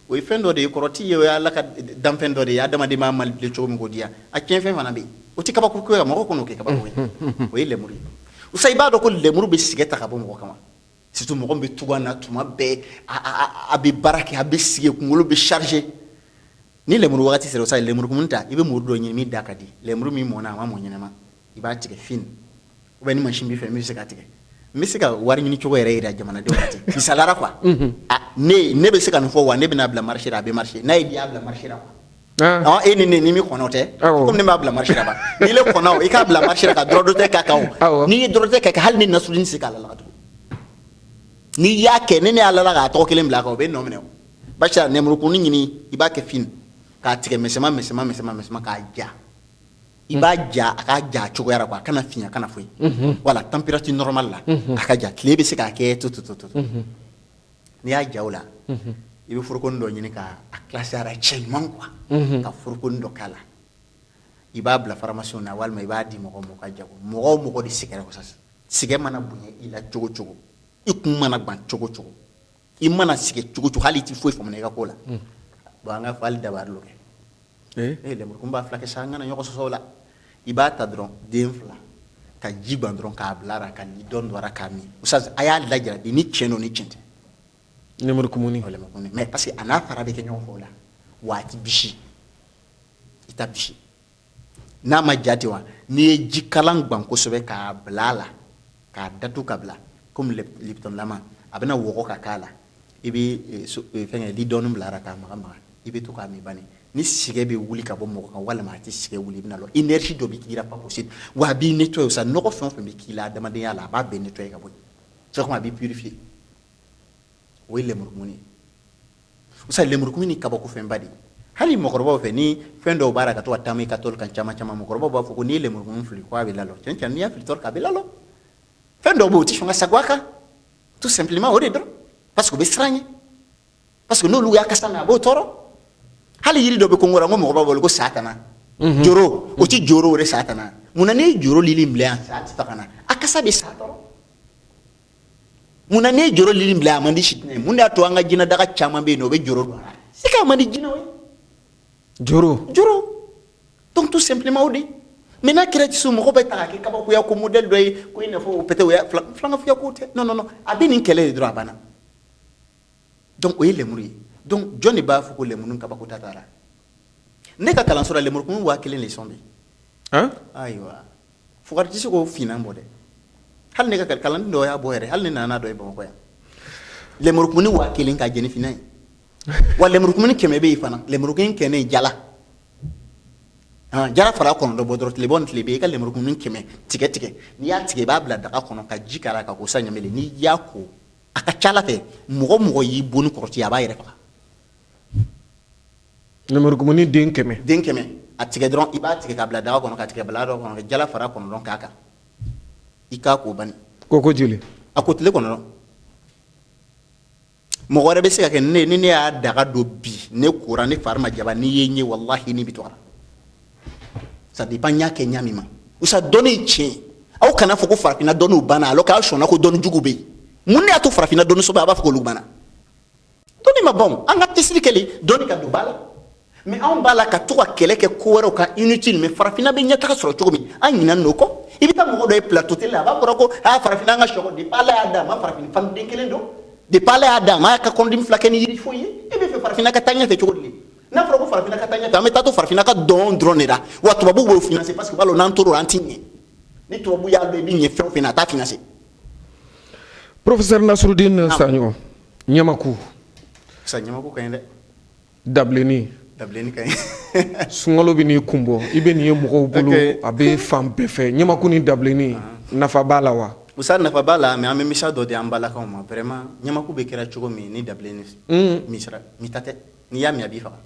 O ye fɛn dɔ de ye, kɔrɔti ye, o ye Ala ka danfɛn dɔ de ye. Adamaden b'a manipuler cogo min k'o diya. A tiɲɛfɛn fana bɛ yen. O tɛ kabako ko ye, mɔgɔ kɔnɔ kɛ kabako ye. O ye lemuru ye. Usa, i b'a dɔn ko lemuru bɛ sigɛ ta ka bɔ mɔgɔ kama. Surtout mɔgɔ min bɛ tugu na tuma bɛɛ, a bɛ baara kɛ, a bɛ sigi, kunkolo bɛ charger. Ni lemuru wagati sera, usa, lemuru kumun ta, i bɛ muru dɔ ɲini min da ka di. Lemuru min mɔnna, a ma mɔ ɲɛnama, i b'a tigɛ fine. Ou bien ni machine b'i fɛ min bɛ se k'a tigɛ. N bɛ se ka wari ɲini cogo yɛrɛ yira jamanadenw na ten. Misaliyara quoi. Ne bɛ se ka nin fɔ wa, ne bɛna bila marché la, a bɛ marché. N'a ye di, y'a bila marché la quoi. Ah, e ni ne ni mi kɔnɔ tɛ. Comme ne m'a bila marché la ba. N'i le kɔnɔ, i k'a bila marché la ka droit d'auteur k'a kan o. N'i ye droit d'auteur k'a kan, hali ni Nasrudin tɛ se k'a lalaga tugun. N'i y'a kɛ, ni ne y'a lalaga k'a tɔgɔ kelen bila a kan, o bɛ nɔ minɛ o. Barisa nɛmurukumuni ɲini, i b'a kɛ fine k'a tigɛ misɛnman misɛnman misɛnman misɛnman k'a ja. I b'a ja, a k'a ja a cogoya la quoi, a kana fiɲɛ, a kana foyi. Voilà, température normale la, a ka ja. Tile bɛ se k'a kɛ to to to to. N'i y'a ja o la, i bɛ forokoni dɔ ɲini k'a classer a la cɛ ɲuman quoi. Ka forokoni dɔ k'a la. I b'a bila pharmacie na walima i b'a di mɔgɔw ma u ka jago. Mɔgɔ o mɔgɔ de sɛgɛrɛ ko sisan. Sɛgɛ mana bonya i la cogo cogo, i kun mana gan cogo cogo, i mana sɛgɛ cogo cogo, hali i ti foyi faamuya i ka ko la. Bon, an ka fɔ hali dabari lo kɛ. Eh, lemurukun b'a fila kɛ sa, an kana ɲɔgɔn sɔsɔ o la. I b'a ta dɔrɔn den fila ka ji gan dɔrɔn k'a bila a la, ka dɔɔni don a la k'a min. Oustaz, a y'a lajarabi ni tiɲɛ don ni tiɲɛ tɛ. Lemurukumuni. Lemurukumuni. Mais parce que a n'a fara bɛ kɛ ɲɔgɔn fɛ o la. Wa a ti bisi. I t'a bisi. N'a ma ja ten wa, n'i ye jikalan gan kosɛbɛ k'a bila a la, k'a datugu ka bila, komi Lipton lama, a bɛna wɔgɔ ka k'a la. I bɛ fɛnkɛ li dɔɔni bila a la k'a maga maga. I bɛ to k'a min bani. Ni sɛgɛ bɛ wuli ka bɔ mɔgɔ kan walima a tɛ sɛgɛ wuli, i bɛna lɔ énergie dɔ bɛ k'i la, pas possible. Wa a b'i nettoyer sa, nɔgɔ fɛn o fɛn bɛ k'i la adamadenya la, a b'a bɛɛ nettoyer ka bɔ yen. C'est comme a b'i purifier. O ye lemurukumuni ye. Usa, lemurukumuni ni kabako fɛnba de ye. Hali mɔgɔkɔrɔbaw fɛ, ni fɛn dɔw b'a la ka to ka taama i ka tɔli kan caman caman, mɔgɔkɔrɔbaw b'a fɔ ko n'i ye lemurukumuni fili ko a bɛ lalɔ. Tiɲɛ tiɲɛ, n'i y'a fili tɔli kan, a bɛ lalɔ. Fɛn dɔw bɛ yen, o tɛ sɔn ka sago a kan. Tout simplement o de dɔrɔn. Parce que u bɛ siran ɲɛ. Parce que n'olu y'a kasa mɛn, a b'o tɔɔrɔ. Hali yiri dɔ bɛ Kongo la, n ko mɔgɔkɔrɔbaw bolo ko satana. Joro, o ti joro, o de satana. Munna n'i ye joro lili bila yan, sa tɛ faga na? A kasa bɛ sa tɔɔrɔ. Munna n'i ye joro lili bila yan, a man di sitinɛ ye? Mun de y'a to an ka jinɛ daga caman bɛ yen nɔ, o bɛ joro don a la? C'est k'a man di jinɛw ye. Joro. Joro. Donc tout simplement o de. Mais n'a kɛra sisan, mɔgɔ bɛ ta k'a kɛ kabakoya ko modèle dɔ ye, ko i n'a fɔ o peut-être o y'a filankafoya ko tɛ. Non non non, a bɛ nin kɛlɛ de dɔrɔn, a banna. Donc o ye lemuru ye. Donc jɔn de b'a fɔ ko lemuru kabako ta taara? Ne ka kalanso la, lemurukumuni 1000 leçon bɛ yen. Ayiwa, fugari tɛ se k'o finnan bɔ dɛ. Hali ne ka kalanden dɔ y'a bɔ yɛrɛ, hali ne nana n'a dɔ ye Bamakɔ yan. Lemurukumuni 1000 ka jɛni finnan ye. Wa lemurukumuni 100 bɛ yen fana, lemurukumuni 100 jala. Jala fara kɔnɔntɔn bɔ dɔrɔn, tile bɔ ni tile bɛ, i ka lemurukumuni 100 tigɛ tigɛ. N'i y'a tigɛ, i b'a bila daga kɔnɔ ka ji k'a la ka ko sa ɲamele. N'i y'a ko, a ka ca ala fɛ, mɔgɔ mɔgɔ y'i bon ni kɔrɔti ye, a b'a yɛrɛ faga. Lemurukumuni den 100. Den 100, a tigɛ dɔrɔn, i b'a tigɛ ka bila daga kɔnɔ, ka tigɛ bila dɔ kɔnɔ, ka jala fara kɔnɔntɔn k'a kan. I k'a ko bani. Ko ko joli? A ko tile kɔnɔntɔn. Mɔgɔ wɛrɛ bɛ se ka kɛ ne ni ne y'a daga don bi, ne kora, ne fari ma jaba, n'i ye n ye, walahi ni bɛ to a la. Ça dépend n y'a kɛ ɲa min ma. Usa, dɔnni ye tiɲɛ ye. Aw kana fɔ ko farafinna dɔnniw banna alors k'aw sɔnna ko dɔnni jugu bɛ yen. Mun de y'a to farafinna dɔnni sɔbɛ, a b'a fɔ k'olu banna? Dɔnni ma ban o. An ka cɛsiri kɛlen, dɔnni ka don ba la. Mais anw b'a la ka to ka kɛlɛ kɛ ko wɛrɛw kan inutile. Mais farafinna bɛ ɲɛtaga sɔrɔ cogo min, an ɲinɛnen don o kɔ. I bɛ taa mɔgɔ dɔ ye plateau télé la, a b'a fɔra ko aa, farafinna an ka sɔgɔ. Depuis Ala y'a da, a ma farafin fanden kelen dɔn. Depuis Ala y'a da, a ma ka kɔnɔdimi fila kɛ ni yiri foyi ye. E bɛ fɛ farafinna ka taa ɲɛfɛ cogo di? N'a fɔra ko farafinna ka taa ɲɛfɛ, an bɛ taa to farafinna ka dɔn dɔrɔn de la wa. Tubabuw b'o financer parce que u b'a dɔn n'an tor'o la, an ti ɲɛ. Ni tubabu y'a dɔn i bɛ ɲɛ fɛn o fɛn na, a t'a financer. Professeur Nasrudin Sagnɔ, ɲamaku. Sa, ɲamaku ka ɲi dɛ. Dabilenni. Dabilenni ka ɲi. Sunkalo bɛ n'i kun bɔ, i bɛ nin ye mɔgɔw bolo, a bɛ fan bɛɛ fɛ. Ɲamaku ni dabilenni, nafa b'a la wa? Musa, nafa b'a la, mais an bɛ message dɔ di an balakaw ma. Vraiment, ɲamaku bɛ kɛra cogo min ni dabilenni misira mita tɛ. N'i y'a min, a b'i faga.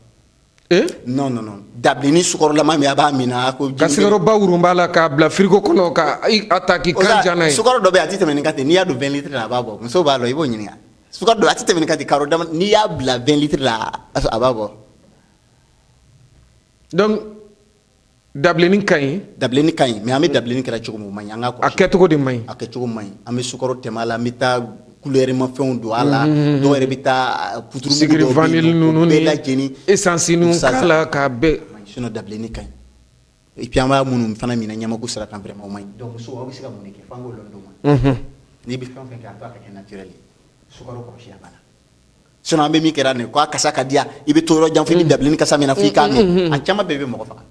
Eh? Non, non, non, dabilenni sukɔrɔlama min, a b'a min na ko ka sigiyɔrɔ ba wurun b'a la k'a bila frigo kɔnɔ ka a ta k'i kan ja n'a ye. Sukaro dɔ bɛ yen, a tɛ tɛmɛ nin kan ten. N'i y'a don 20 litres la, a b'a bɔ. Musow b'a dɔn, i b'o ɲininka. Sukaro dɔ, a tɛ tɛmɛ nin kan ten, karo dama, n'i y'a bila 20 litres la, a b'a bɔ. Donc dabilenni ka ɲi. Dabilenni ka ɲi, mais an bɛ dabilenni kɛra cogo min, o man ɲi. An k'a A kɔlɔsi. Kɛcogo de man ɲi. A kɛcogo man ɲi. An bɛ sukaro tɛmɛ a la, an bɛ taa couleur ma fɛnw don a la, dɔw yɛrɛ bɛ taa poudre mugu sigiri dɔw bɛ yen vanille nɔ, k'o ninnu bɛɛ ni lajɛlen essence ninnu Sa- k'a la k'a bɛɛ. Sinon dabilenni ka ɲi. Et puis an b'a minnu fana minɛ ɲamaku sira kan, vraiment o man ɲi. Donc musow, aw bɛ se ka mun de kɛ f'an k'o lɔn d'o ma? N'i bɛ fɛn o fɛn kɛ, a to a ka kɛ naturel ye. Sukaro kɔlɔsi, a banna. Sinon an bɛ min kɛra nin ye ko a kasa ka di yan, i bɛ to yɔrɔ jan fo i bɛ dabilenni kasa min na f'i k'a min. A caman bɛɛ bɛ mɔgɔ faga.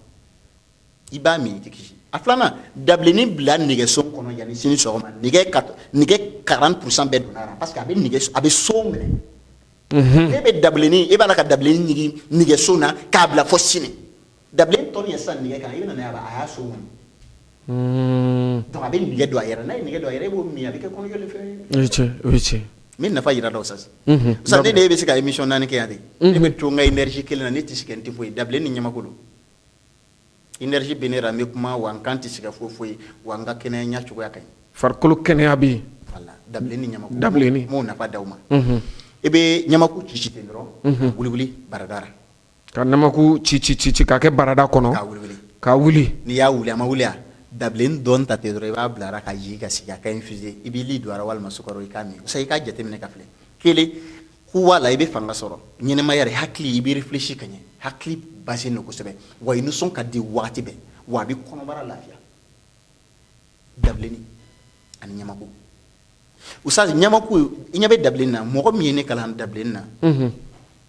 I b'a min, i tɛ kisi. A filanan, dabilenni bila nɛgɛso kɔnɔ yanni sini sɔgɔma, nɛgɛ ka nɛgɛ 40% bɛɛ donna a la, parce que a bɛ nɛgɛ, a bɛ so minɛ. E bɛ dabilenni, e b'a la ka dabilenni ɲigin nɛgɛso na k'a bila fɔ sini, dabilenni tɔ nin ye sisan nɛgɛ kan, i bɛ na n'a ye, a y'a so minɛ. Donc a bɛ nɛgɛ don a yɛrɛ. N'a ye nɛgɛ don a yɛrɛ, e b'o min, a bɛ kɛ kɔnɔjɔli fɛn ye. O ye tiɲɛ, o ye tiɲɛ. N bɛ nafa yira la o sa. Sisan ne de e bɛ se ka émission naani kɛ yan de. Ne bɛ to n ka énergie kelen na, ne tɛ sɛgɛn, n tɛ foyi. Dabilenni ni ɲamako don. Énergie bɛ ne la, n bɛ kuma wa, n kan tɛ sɛgɛn foyi foyi wa, n ka kɛnɛya ɲɛ cogoya ka ɲi. Farikolo kɛnɛya bɛ yen. Voilà, dabilenni ni ɲamako. Dabilenni. N m'o nafa d'aw ma. I bɛ ɲamaku ci ci ten dɔrɔn, wuli wuli barada la. Ka namaku ci ci ci ci k'a kɛ barada kɔnɔ. K'a wuli wuli. K'a wuli. N'i y'a wuli, a ma wuli, a dabilenni dɔɔni ta ten dɔrɔn, i b'a bila a la ka jigin ka sigi, a ka infuser. I b'i li don a la walima sukaro, i k'a min. Sa, i k'a jateminɛ ka filɛ. Kelen kuwa la, i bɛ fanga sɔrɔ ɲɛnɛmaya yɛrɛ, hakili, i bɛ réfléchir ka ɲɛ, hakili basé don kosɛbɛ wa, i nisɔn ka di wagati bɛɛ wa, a bɛ kɔnɔbara lafiya. Dabilenni ani ɲamaku. Usa, ɲamaku, i ɲɛ bɛ dabilenni na. Mɔgɔ min ye ne kalan dabilenni na,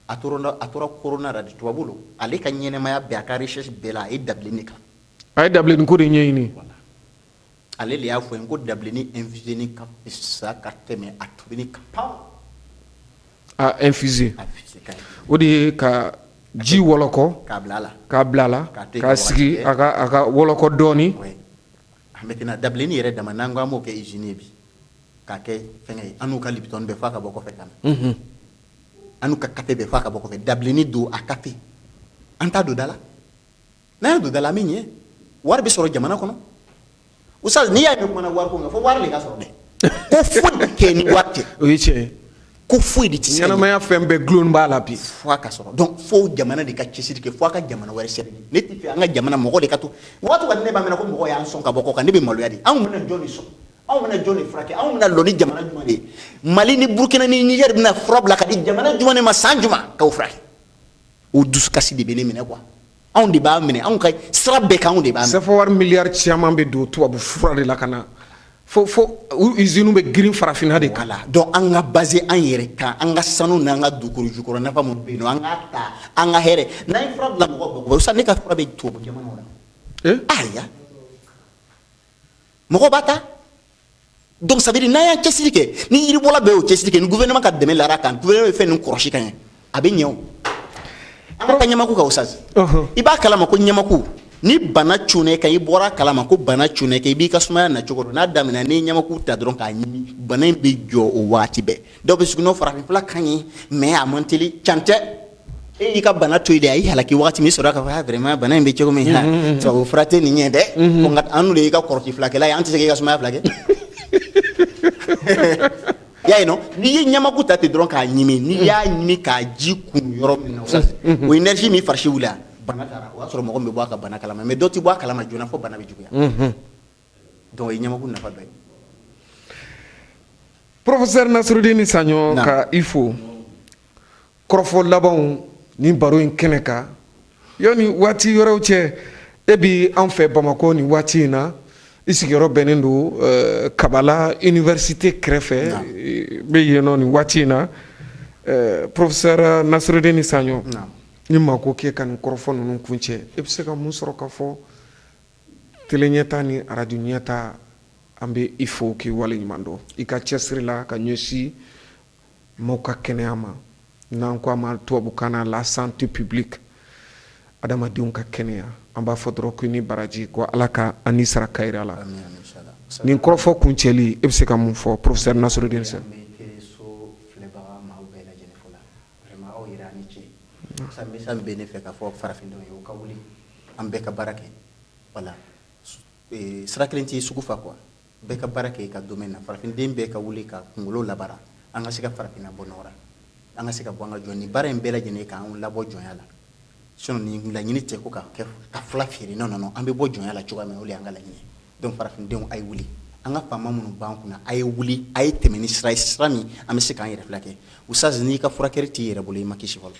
a tora corona la de, tubabu don. Ale ka ɲɛnɛmaya bɛɛ, a ka recherche bɛɛ la, a ye dabilenni kalan. A ye dabilenni ko de ɲɛɲini. Ale de y'a fɔ n ye ko dabilenni infusé ni ka fisa ka tɛmɛ a tobili kan pan. A infusé. A infusé ka ɲi. O de ye ka ji wɔlɔkɔ. K'a bila a la. K'a bila a la. K'a to yen k'a ka sigi wagati kɛ. A ka wɔlɔkɔ dɔɔni. Oui. Maintenant, dabilenni yɛrɛ dama, n'an ko an b'o kɛ usine ye bi k'a kɛ fɛngɛ ye, an n'u ka Lipton bɛɛ f'a ka bɔ kɔfɛ ka na, an n'u ka café bɛɛ f'a ka bɔ kɔfɛ. Dabilenni don a café, an t'a don da la. N'an y'a don da la, an bɛ ɲɛ, wari bɛ sɔrɔ jamana kɔnɔ. Ustaz, n'i y'a mɛn kumana wariko kan, fo wari de ka sɔrɔ dɛ. Ko foyi tɛ kɛ ni wari tɛ. O ye tiɲɛ ye. Ko foyi de tɛ se ka ɲɛ. Ɲɛnamaya fɛn bɛɛ gulon b'a la bi. Fo a ka sɔrɔ. Donc fo jamana de ka cɛsiri kɛ, fo a ka jamana wɛrɛ sɛbɛn. Ne tɛ fɛ an ka jamana mɔgɔ de ka to waati waati ne b'a mɛn ko mɔgɔ y'an sɔn ka bɔ kɔ kan, ne bɛ maloya de. Anw bɛna jɔn de sɔn? Anw bɛna jɔn de furakɛ? Anw bɛna lɔ ni jamana jumɛn de ye? Mali ni Burukina ni Niger bɛna fura bila ka di jamana jumɛn de ma san jumɛn k'o furakɛ? O dusukasi de bɛ ne minɛ quoi. Anw de b'a minɛ, anw ka sira bɛɛ kan, anw de b'a minɛ. CFA wari miliyari caman bɛ don tubabu fura de la ka na fo u usine bɛ girin farafinna de kan. Voilà, donc an ka basé an yɛrɛ kan, an ka sanu n'an ka dugukolo jukɔrɔ nafa minnu bɛ yen nɔ, an k'a ta, an ka hɛrɛ. N'an ye fura bila mɔgɔw bɔ sisan, ne ka fura bɛ tubabu jamanaw la. Eh? Ayiwa, mɔgɔ b'a ta. Donc ça veut dire n'an y'an cɛsiri kɛ, ni yiribɔla bɛɛ y'o cɛsiri kɛ, ni gouvernement ka dɛmɛ lara kan, gouvernement bɛ fɛn ninnu kɔlɔsi ka ɲɛ, a bɛ ɲɛ o. An ka taa ɲamaku kan o sa. I b'a kalama ko ɲamaku, ni bana cunna i kan, i bɔra a kalama ko bana cunna i kan, i b'i ka sumaya na cogo dɔn. N'a daminɛ, n'i ye ɲamaku ta dɔrɔn k'a ɲimi, bana in bɛ jɔ o waati bɛɛ. Dɔw bɛ sigi n'o farafin fura ka ɲi, mais a man teli. Can tɛ. E y'i ka bana to yen de, a y'i halaki waati min, i sɔrɔ k'a fɔ ah, vraiment bana in bɛ cogo min na, tubabu fura tɛ nin ɲɛ dɛ. Ko nka an n'u de y'i ka kɔrɔti filakɛla ye, an tɛ se k'i ka sumaya furakɛ. Y'a ye nɔ, n'i ye ɲamaku ta ten dɔrɔn k'a ɲimi, n'i y'a ɲimi k'a ji kun yɔrɔ min na, o énergie min farisi wuli, bana taara. O y'a sɔrɔ mɔgɔ min bɛ bɔ a ka bana kalama, mais dɔ tɛ bɔ a kalama joona fo bana bɛ juguya. Donc o ye ɲamaku nafa dɔ ye. Professeur Nasrudini Sagnɔ, ka i fo kɔrɔfɔ labanw ni baro in kɛnɛ kan. Yanni waati wɛrɛw cɛ, e bi an fɛ Bamakɔ nin waati in na, i sigiyɔrɔ bɛnnen don Kabala université kɛrɛfɛ, bɛ yen nɔ nin waati in na. Professeur Nasrudini Sagnɔ, ni maa ko k'e ka nin kɔrɔfɔ ninnu kuncɛ, e bɛ se ka mun sɔrɔ ka fɔ télé ɲɛta ni arajo ɲɛta? An bɛ i fo k'i waleɲuman dɔn i ka cɛsiri la ka ɲɛsin maaw ka kɛnɛya ma, n'an ko a ma tubabukan na la santé publique, adamadenw ka kɛnɛya. An b'a fɔ dɔrɔn ko ni baraji, ko Ala ka an ni sara kayira la. Nin kɔrɔfɔ kuncɛli, e bɛ se ka mun fɔ, professeur Nasrudini Sagnɔ? An bɛ teleso filɛbaga maaw bɛɛ lajɛlen fo la. Vraiment, aw yɛrɛ a ni ce. Sa message bɛ ne fɛ k'a fɔ farafindenw ye, u ka wuli, an bɛɛ ka baara kɛ. Voilà, sira kelen tɛ sugu fa quoi. Bɛɛ ka baara kɛ i ka domaine na. Farafinden bɛɛ ka wuli ka kunkolo labara, an ka se ka farafinna bɔ nɔgɔ la, an ka se ka bɔ an ka jɔn. Nin baara in bɛɛ lajɛlen k'an labɔ jɔnya la. Sinon nin laɲini tɛ ko ka kɛ ka fila feere. Non, non, non, an bɛ bɔ jɔnya la cogoya min na, o de y'an ka laɲini ye. Donc farafindenw, a ye wuli. An ka faama minnu b'an kunna, a ye wuli, a ye tɛmɛ ni sira ye, sira min an bɛ se k'an yɛrɛ fila kɛ. Oustaz, n'i ka furakɛli t'i yɛrɛ bolo, i ma kisi fɔlɔ.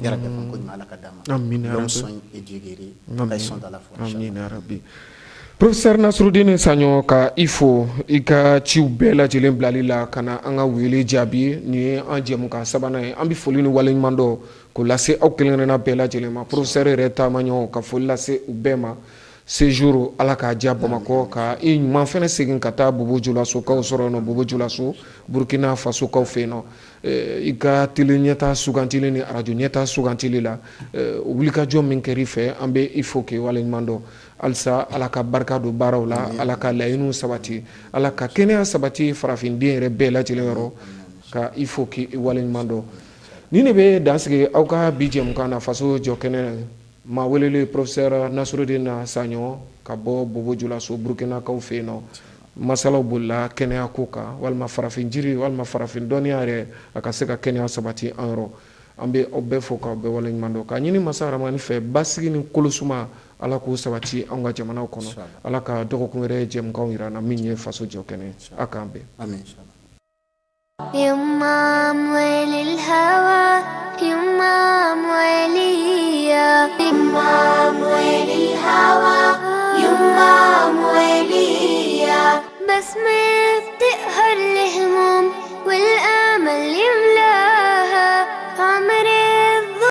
Yarabi, ko ɲuman Ala ka d'an ma. Amina. L'homme soigne et Dieu guérit. Restons dans la foi. Amina rabi. Professeur Nasrudini Sagnɔ, ka i fo i ka ciw bɛɛ lajɛlen bilali la ka na an ka wele jaabi. Nin ye an jɛmukan sabanan ye. An bɛ foli ni waleɲuman dɔn k'o lase aw kelen kelenna bɛɛ lajɛlen ma. Professeur yɛrɛ taamaɲɔgɔn, ka foli lase u bɛɛ ma. Séjour, Ala k'a diya Bamakɔ, ka i ɲuman fɛnɛ segin ka taa Bobo Julasokaw sɔrɔ yen nɔ, Bobo Julaso, Burkina Fasokaw fɛ yen nɔ. I ka télé ɲɛta sugantili ni arajo ɲɛta sugantili la, wulikajɔ min kɛr'i fɛ, an bɛ i fo k'i waleɲuman dɔn. Halisa Ala ka barika don baaraw la, Ala ka laɲiniw sabati, Ala ka kɛnɛya sabati farafinden yɛrɛ bɛɛ lajɛlen yɔrɔ, ka i fo k'i waleɲuman dɔn. Nin de bɛ dan sigi aw ka bi jɛmukan na Faso jɔ kɛnɛ. Maa welelen, professeur Nasrudini Sagnɔ ka bɔ Bobo Julaso, Burkinakaw fɛ yen nɔ. Masalaw bolila kɛnɛya ko kan, walima farafin jiri, walima farafin dɔnniya yɛrɛ, a ka se ka kɛnɛya sabati an yɔrɔ. An bɛ aw bɛɛ fo k'aw bɛɛ waleɲuman dɔn, k'a ɲini masa Rahamani fɛ, basigi ni kolosuma, Ala k'o sabati anw ka jamanaw kɔnɔ. Ala ka dɔgɔkun wɛrɛ jɛmukanw yira an na min ye Faso jɔ kɛnɛ. A k'an bɛn. يما أموال الهوى، يما أموالية، يما أموال الهوى، يما أموالية، بسمة بتقهر الهموم والآمل يملاها.